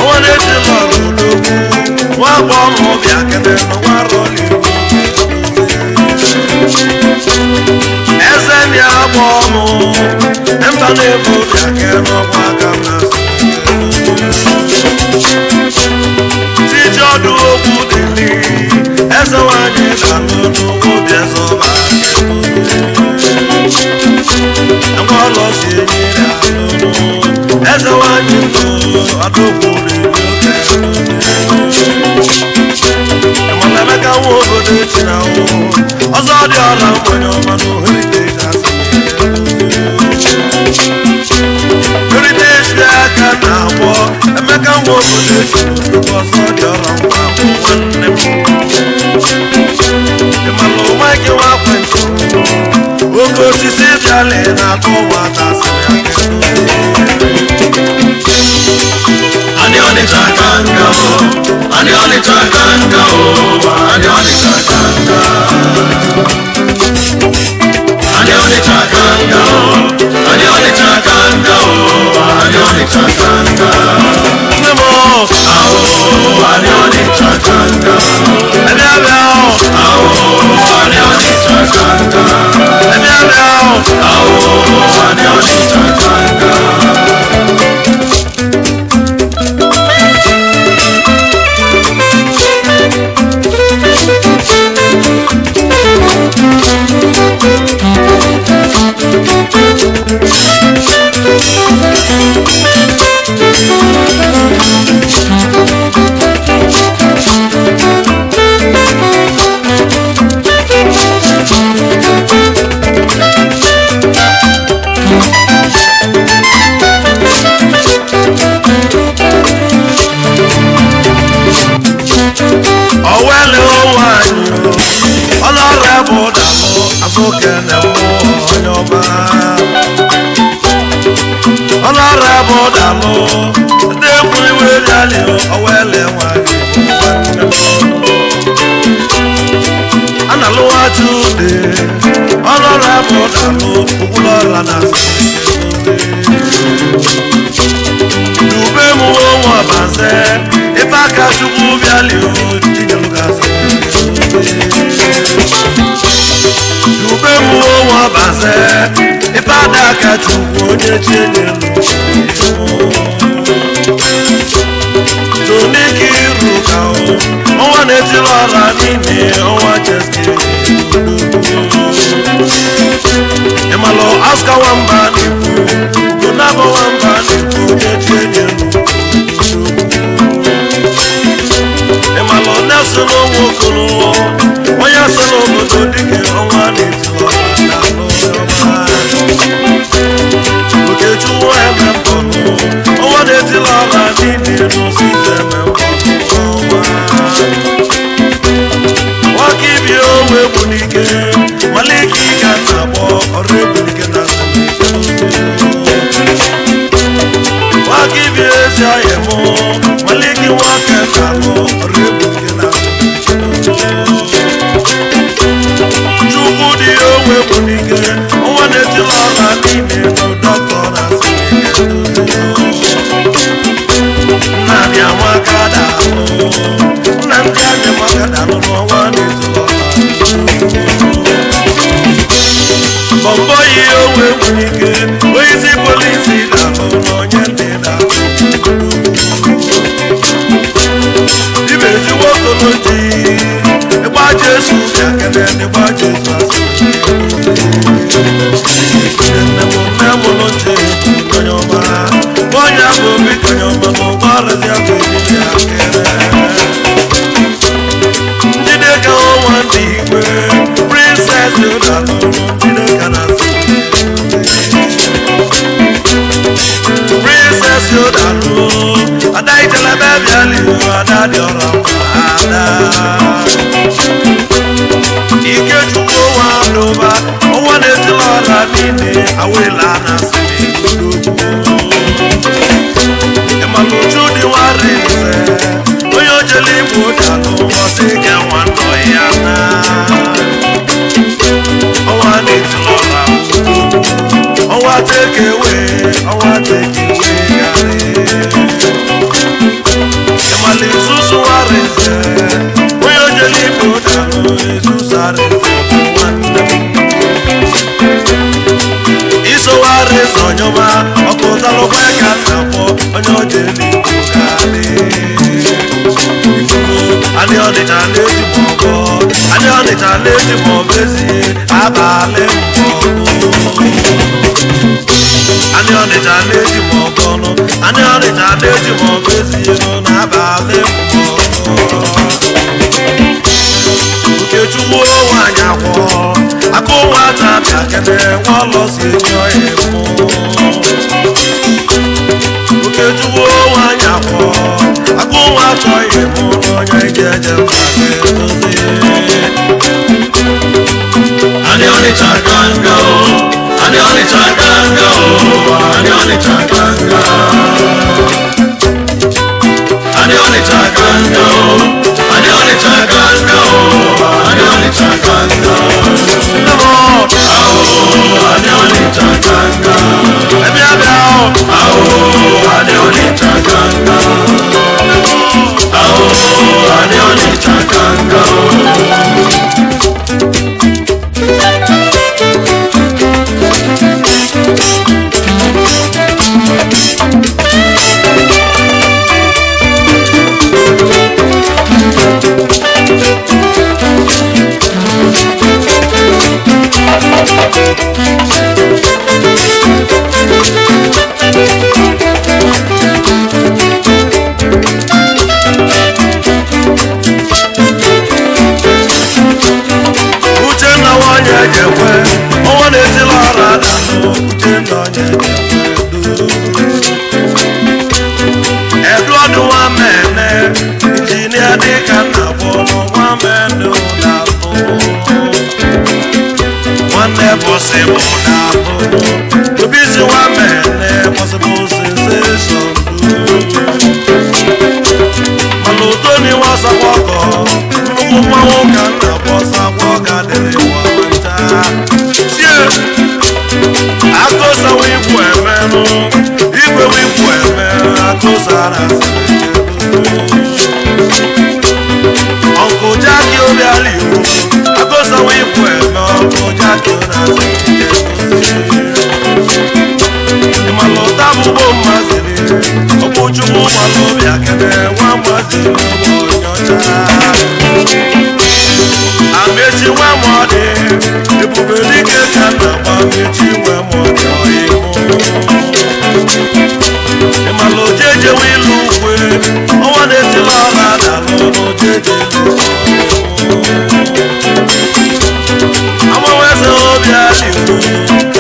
Ọnwa na-eti lọrụ odogwu, nwa agbọghọ bịa kene n'ụwa rọlị iwu. Eze ndị agba ọmụ, mba na-ebu bịa kene n'ọgba aka na Tiji ọdụ okwu dịlị, eze nwanyị na-alụ n'ụwa obi eze ọba. Ngwa ọlọ si enyi na-alụ, eze nwanyị ndụ ọdụ okwu dịlị oge. Ịmala Emeka nwa obodo echi na nwụ, ọzọ dị ọla mmanya ọma na Heritage asị. Heritage aka na-akwọ, Emeka nwa obodo echi na nnukwu ọzọ dị ọla nwa bụ nwanne m. Ịmalụ Mike nwa kwentị, oke osisi bịala na-akụ nwata sịrị ya kedu. Anị Ọnịcha ka nka o. Anị Ọnịcha ka nka o. Anị Ọnịcha ka nka. Azụkene mmụọ onye ọma ọlọrọ bụ dalụ ndị egwu iwe bịalị owele nwanyị a na-alụwa chude ọlọrọ bụ dalụ okwulọla na dube m onwe ọbaze ife aka chukwu bịalị chinyelugazi dube m onwe ọbaze ife ada aka chukwu onye chinyelu toniki iru ka ọnwa na-etiri ọla n'ime ọnwa cheski ịmalụ aska nwamba na-ekwu ugonabụ nwamba na-ekwu onye chinyelu ịmalụ nelson onwe okolo onye so n'obodo dike ọnwa na-etiri ọla na ọma Okechukwu eme mpọlụ ọnwa na-etiri ọla niile n'ụzọ eme mpọlụ ọnwa nwaka ibi owe egbu n'ike malike ike a na-agbọ ọrụ egbu n'ike na nwaka ibi ezi ọhịa mụ malike nwaka na-alụ ọrụ egbu n'ike na Chukwu dị onwe egbu n'ike ọnwa na-etiri ọla niile bụ dọkịta na Nnamdi Amaka daalụ Nnamdi Amaka daalụ n'ọnwa na-etiri ọla bọmbọ yi onwe egbu n'ike onye isi polisi daalụ n'onye ndị daalụ ibe ezigbo okoloji ịgba Jesu bịa kene ịgba Jesu asị nne m nne m nche onye ọma onye bụ obi konye ọma na ụgbọala dị afọ ejiji ya kere ndị dịka ọnwa ndị igwe princess ụdalụ ndị dịka na princess ụdalụ ada itelebe bịala iwu ada dị ọrọ mma ada Ikechukwu nwa adụba ọnwa na-etili ọla niile awela na ịmalụ uchu dị nwarinze onye ojele igbo dalụ ọsị ga nwa nọ ya na ọnwa na-etili ọla ọnwa tekewe ọnwa tekewe garị ịmalụ isusu nwarinze onye ojele igbo dalụ isusu arinze nwanne m isowarize onyoma ọkụ talụkwa ka na-akpọ onye ojele igbo garị Anyị ọnịcha na-eji m ọgọ anyị ọnịcha na-eji m ọgọ ezie abalị mbọgụ anyị ọnịcha na-eji m ọgọ nụ anyị ọnịcha na-eji m ọgọ ezie nụ n'abalị mbọgụ Okechukwu nwaanyị akwọ akụ nwata bịa kene nwa ọlọ si enyi ọhịa mụ Okechukwu nwaanyị akwọ akụ nwa achọghị mụ n'onye ije eje mba ga-edozi Ani Ọnịcha ganga o, ani Ọnịcha ganga o, ani Ọnịcha ganga. Ani Ọnịcha ganga o, ani Ọnịcha ganga o, ani Ọnịcha ganga. Nne m Awo, ani Ọnịcha ganga. ebe abịa ọ Awo, ani Ọnịcha ganga. Awo, ani Ọnịcha ganga o. Uchenna nwanyị ejekwe ọnwa na-etili ọra danụ Uchenna onye ejekwe edu ọdụ nwa mene injinia dịka nna bụ nwa mene na-atụ possible na to be si wa mene possible sensation. Mana udo ni nwa sakwọkọ nnukwu mmanwụ ka nna bọsa gwọ ga dịrị nwa ncha. Sie akụsawa ikwu emenụ igwe ikwu eme akụsara Uncle Jackie obiali o akụsawa ikwu eme Uncle Jackie na-asị ịmalụta bụbo mmaziri ọkpụchukwu malụ obi akene nwa mmaziri ụgbọ onye ọcha amechi nwa mọdị ebube dike ka nna gba mechi nwa mọdị ọyịmụ ịmalụ jeje wilu ukwe ọnwa na-etila ọla dalụ n'ojeje amanweze obi aliwu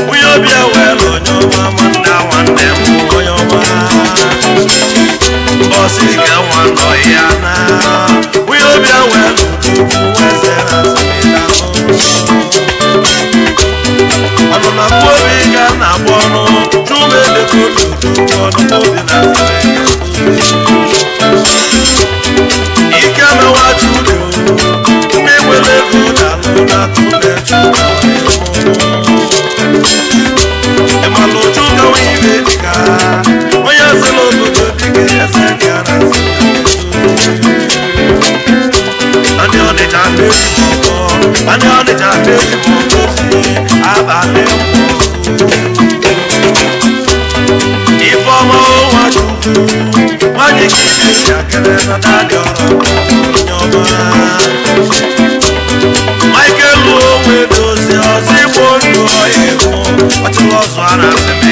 nwunye obi ewelu onye ọma nwanne nwanne m onye ọma mbọsị ga nwa nọ ya na nwunye obi ewelu eze na ọnụ na mkpobi ga na-agba ọnụ chumedekoludu ọnụ obi na ike mewa chudo ndị nwere ego na-alụ na tụle ịmalụ chuka nwe ibe dịka onye sịla obodo dịka eze dị a na ndị ọnịcha mmeri mọkọ ndị ọnịcha mmeri mọkọ si abalị ifeọma nwa chukwu nwanyị ka ibe ya kere na dadị ọrụ onye ọma Michael onwe dozie ọzọ igbo ndụ ọya ịhụ ọchịla ọzọ a na-asị m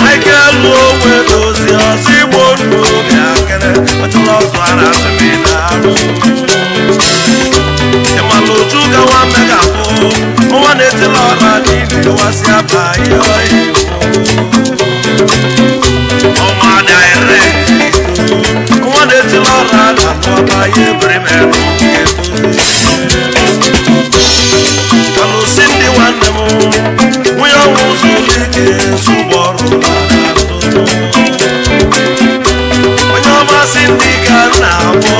Michael onwe dozie ọzọ igbo ndụ obi akere ọchịla ọzọ a na-asị m na-arụ ịmalụ uju ka nwa mmega bụ nwa na-etila ọra niile wasị aba ihe ọya ọnwa direct nwa na-etila ọra na-atụ ọba ihe ebere mere alụsị ndị nwanne m nwunye ọnwụ ụzọ ike zụgbọ ọrụ onye ọma sị ndị ga na-agbọ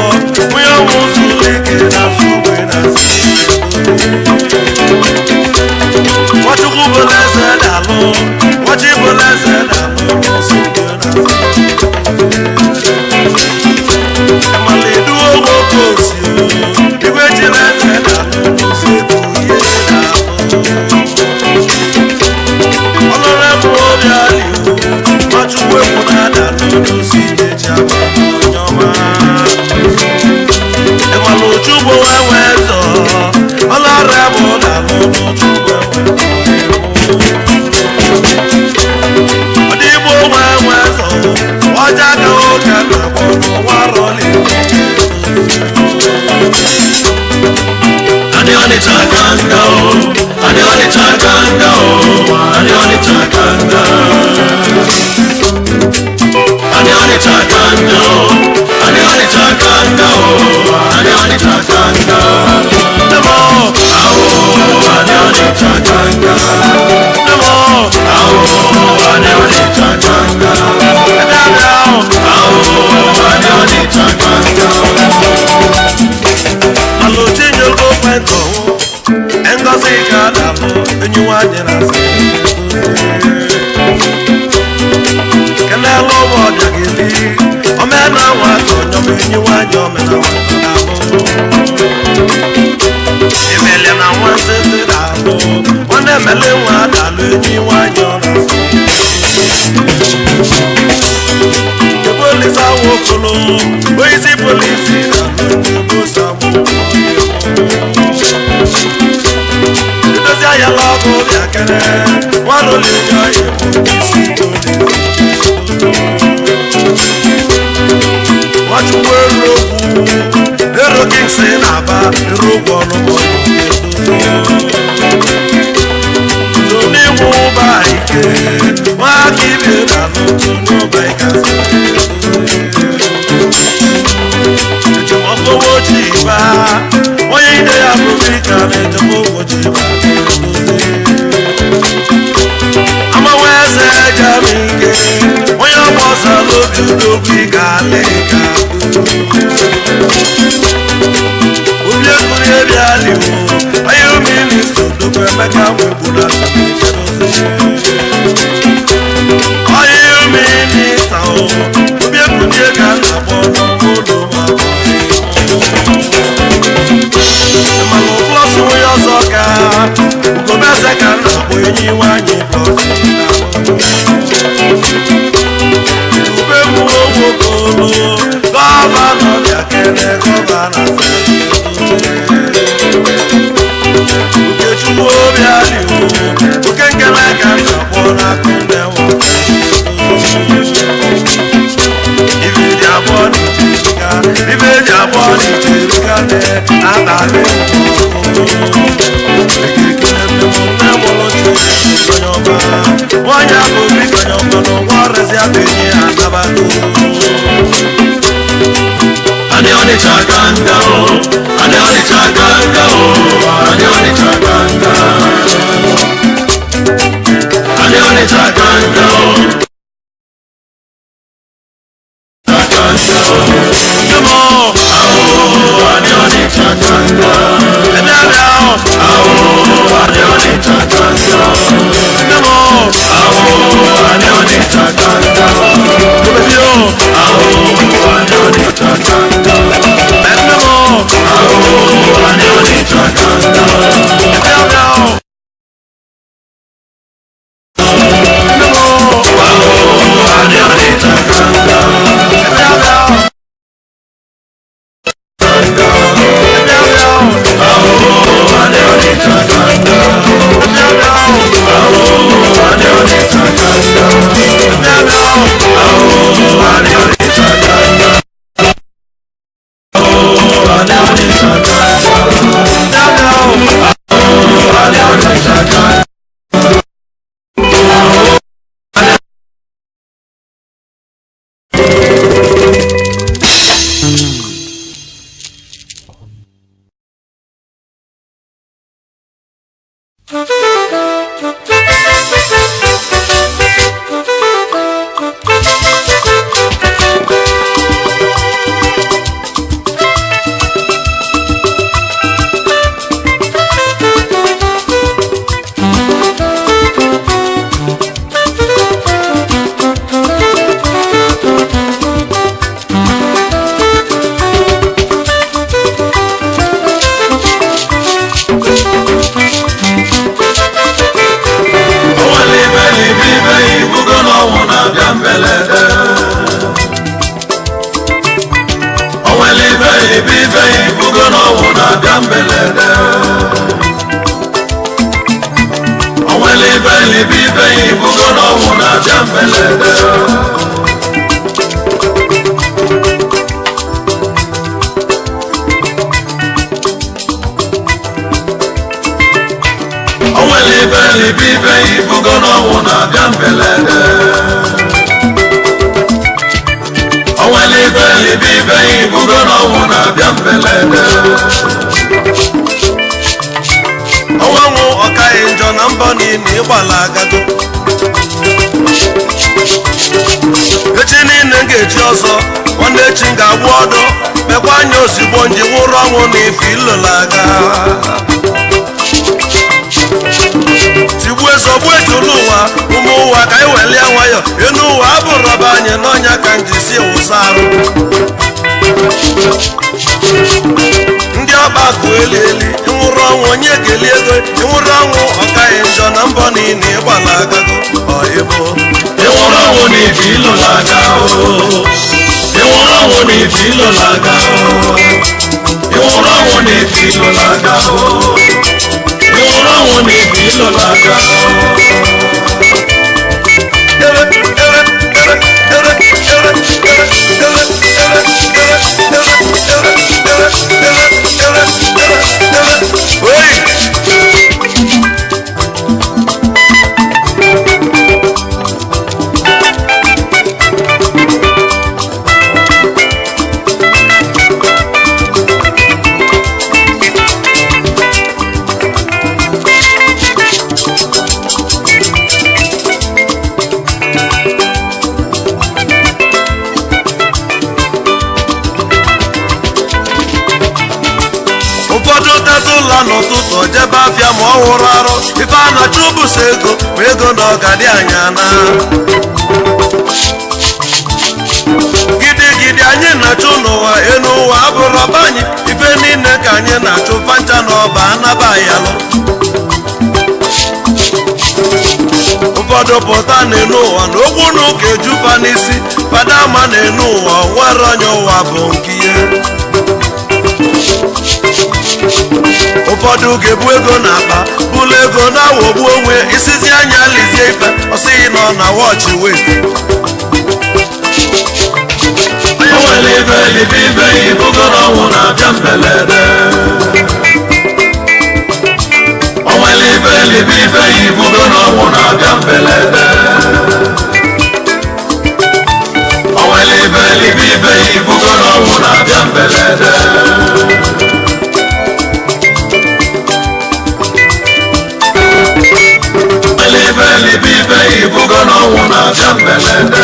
nwunye ọnwụ ụzọ ike na-asụ ogbe na Nwachukwu bụla eze na-alụ Nwachi bụla eze na-alụ n'ụzọ ogbe na ịmala eduo nwoke osi igwe jiri eze na-alụ n'ụzọ ego ihe na-alụ ọlọrọ obi alio Nwachukwu ekwu na-ada n'ụzọ ike ji ama onye ọma ịmala uchugbo wee wee zọ ọlọrọ bụ na-alụ n'uchugbo ọdịgbo wee wee zọ ọjà ka ụka na-akpọ n'ụwa rọli Adị Ọnịcha ka nga o, adị Ọnịcha ka nga o, adị Ọnịcha ka nga. Adị Ọnịcha ka nga o, adị Ọnịcha ka nga o, adị Ọnịcha ka nga. Nemo, Awo, adị Ọnịcha ka nga. nemo, Awo, adị Ọnịcha ka nga. ebe abịa ahụ. Awo, adị Ọnịcha ka nga. Alụchinyego kwentọ ngozi ka na-alụ enyi nwanyị na asị kenelu ụmụ ọbịa ga-eli omena nwa ka onyọm enyi nwanyị omena nwata na-alụ emele na nwa nsịsị na-alụ nwanne emele nwa na-alụ enyi nwanyị ọ na-asị nke polisi awokolo onyeisi polisi na-alụ ndị bosa edozi ahịa ọkụ bịa kere nwarụlinyo ịbụ isi Nwachukwu erokwu ero kings na-aba erokwu ọnụmọ n'ịnwụ ụba ike nwaka ibe na n'otu n'ụba ịkasị ejimọkọwa ojii ba onye ide ya Abụbika na-ejekwa ụbọchị amawa eze jamike onye ọgba ọsọ n'obi udogwu ga-alị ka obi ekuru ebi aliwo onye minista odogwu Emeka nwegburu onye minista obi ekunie ka a na-akpọ n'ụlọ mana plọs onye ọzọ ka ugobeze ka m na-akpọ enyi nwanyị plọs ube mụọ nwokolo gọvanọ bịa kene gọvanọ Okechukwu obi adịwo oke nkele ka m na-akpọ n'akụ nnewa ibe dị abụọ n'Ijerika ibe dị abụọ n'Ijerika na-abalị nwanyị abụ biko onye ọma n'ụwa ọrịa abụ enyi ya anabago. Ani Ọnịcha ganga o, ani Ọnịcha ganga o, ani Ọnịcha ganga. Ani Ọnịcha ganga o. Ganga o. Come on. Awo, ani Ọnịcha ganga. Ebe abịa ahụ. Awo, ani Ọnịcha ganga. Come on. Awo, ani Ọnịcha ganga. Obebi o. Awo, ani Ọnịcha ganga. Ebe m o. Awo, ani Ọnịcha ganga. Ebe abịa ahụ. Ebe m o. Awo, ani Ọnịcha ganga. Ebe abịa ahụ. Ebe abịa ahụ. Awo, ani Ọnịcha ganga. Ebe abịa ahụ. Awo, ani Ọnịcha ganga. Ebe abịa ahụ. Awo, ani Ọnịcha ganga. Awo, ani Ọnịcha ganga. Ebe abịa ahụ. Awo, ani Ọnịcha ganga. Onwere ibe na ibe ibe ibugo na ọnwụ na-abịa mberede. Onwere ibe na ibe ibe ibugo na ọnwụ na-abịa mberede. Onwere ibe na ibe ibe ibugo na ọnwụ na-abịa mberede. Onwere ibe na ibe ibe ibugo na ọnwụ na-abịa mberede. Onwere ibe na ibe ibe ibugo na ọnwụ na-abịa mberede. Ọnwanwụ ọkaghị njọ na mbọ niile ịgbala agago echi niile m ga-echi ọzọ nwanne echi m ga-agwụ ọdụ mekwa anya ozigbo nji nwụrụ ọnwụ na ife ilolaga tigbuo ezogbu ejulu ụwa ụmụ ụwa ka anyị welie nwayọ enu ụwa abụrọba anyị n'ọnya ka m ji si wụsa arụ ndị ọkpa akụ eli eli ịnwụrụ ọnwụ onye ga-eli ego ịnwụrụ ọnwụ ọkaghị njọ na mbọ niile ịgbala agago ọyịbụ Ịnwụrụ ọnwụ na ife ilolaga o. Ịnwụrụ ọnwụ na ife ilolaga o. Ịnwụrụ ọnwụ na ife ilolaga o. Ịnwụrụ ọnwụ na ife ilolaga o. Ere, ere, ere, ere, ere, ere, ere, ere, ere, ere, ere, ere, ere, ere, ere, ere. Oyi! Ụfọdụ teta ụlọ n'ụtụtụ jebe afịa ma ọ wụrụ arụ. Ife a na-achụ bụso ego, ma ego na ọgadị anya na gidigidi anyị na-achụ n'ụwa. Enu ụwa abụrụ ọba anyị, ife niile ka anyị na-achụ fancha na ọba anaba yalụ. Ụfọdụ pụta n'enu ụwa na okwu na ụka ejufa n'isi fada ama n'enu ụwa nwere onye ụwa bụ nke ihe. Ụfọdụ ga-ebu ego n'akpa bụlụ ego na-awọgbu onwe isizi anya lizie ife ọsịghị nọ na wọchị wet. Onwere ibe libe ibe ibugo na ọnwụ na-abịa mberede. Onwere ibe libe ibe ibugo na ọnwụ na-abịa mberede. Onwere ibe libe ibe ibugo na ọnwụ na-abịa mberede. Onwere ibe libe ibe ibugo na ọnwụ na-abịa mberede.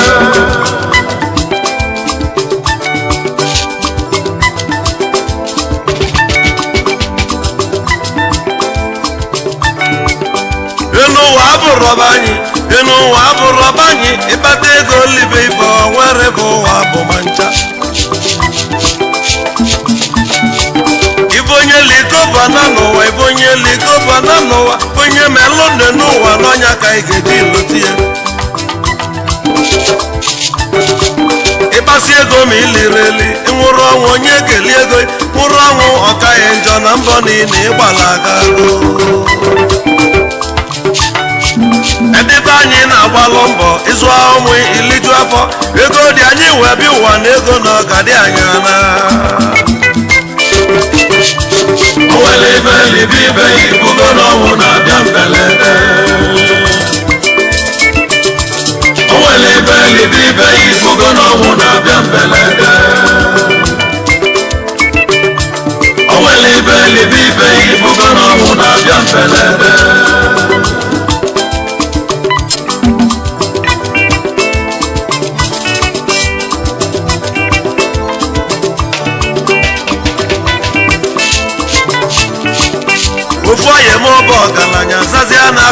Enu ụwa abụrọba anyị, enu ụwa abụrọba anyị. Ịkpata ego libe ife nwere bụ ụwa bụ ma ncha. Ife onye likobana n'ụwa, ife onye likobana n'ụwa, onye melụ nne n'ụwa n'ọnya ka ị ga-eji lụta ya. Ịkpasi ego ma iliri eli, ịnwụrụ ọnwụ onye ga-eli ego, nwụrụ ọnwụ ọkaghị njọ na mbọ niile ịgbalaga. Edebe anyị na-agbalụ mbọ ịzụ ụmụ iliju afọ, ego dị anyị wee bịa ụwa na ego na ọgadị anya na. Onwere ibe libe ibe ibugo na ọnwụ na-abịa mberede. Onwere ibe libe ibe ibugo na ọnwụ na-abịa mberede. Onwere ibe libe ibe ibugo na ọnwụ na-abịa mberede. Ofu onye ma ọ bụ ọgaranya zazia na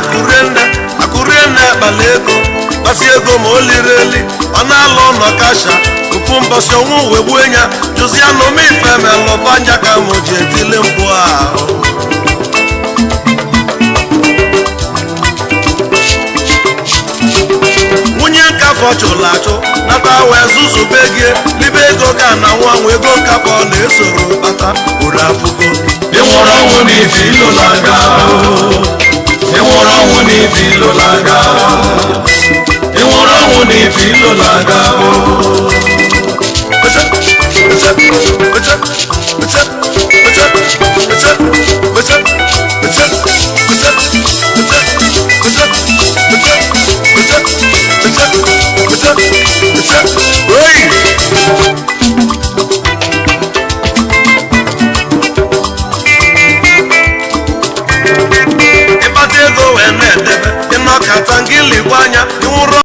akụrie nne kpala ego kpasi ego ma o liri eli, ọ na-alụ ụlọ kasha ofu mbọsị ọnwụ wee gbuo ya. Jụzia nụma ife melụbanja ka mụ ji etili mkpu ahụ. Nwunye nkafọ chụrụ achụ nata wee zuzube gị libe ego ka na nwa nwe ego nkafọ na-esoro kpata uru afụgo. Ịnwụrụ ọnwụ n'ibi ilo na-aga. Ịnwụrụ ọnwụ n'ibi ilo na-aga. Ịnwụrụ ọnwụ n'ibi ilo na-aga. Oyi! Ịkpata ego wee na-edebe ịnọkata ngịligwe anya ịnwụrụ.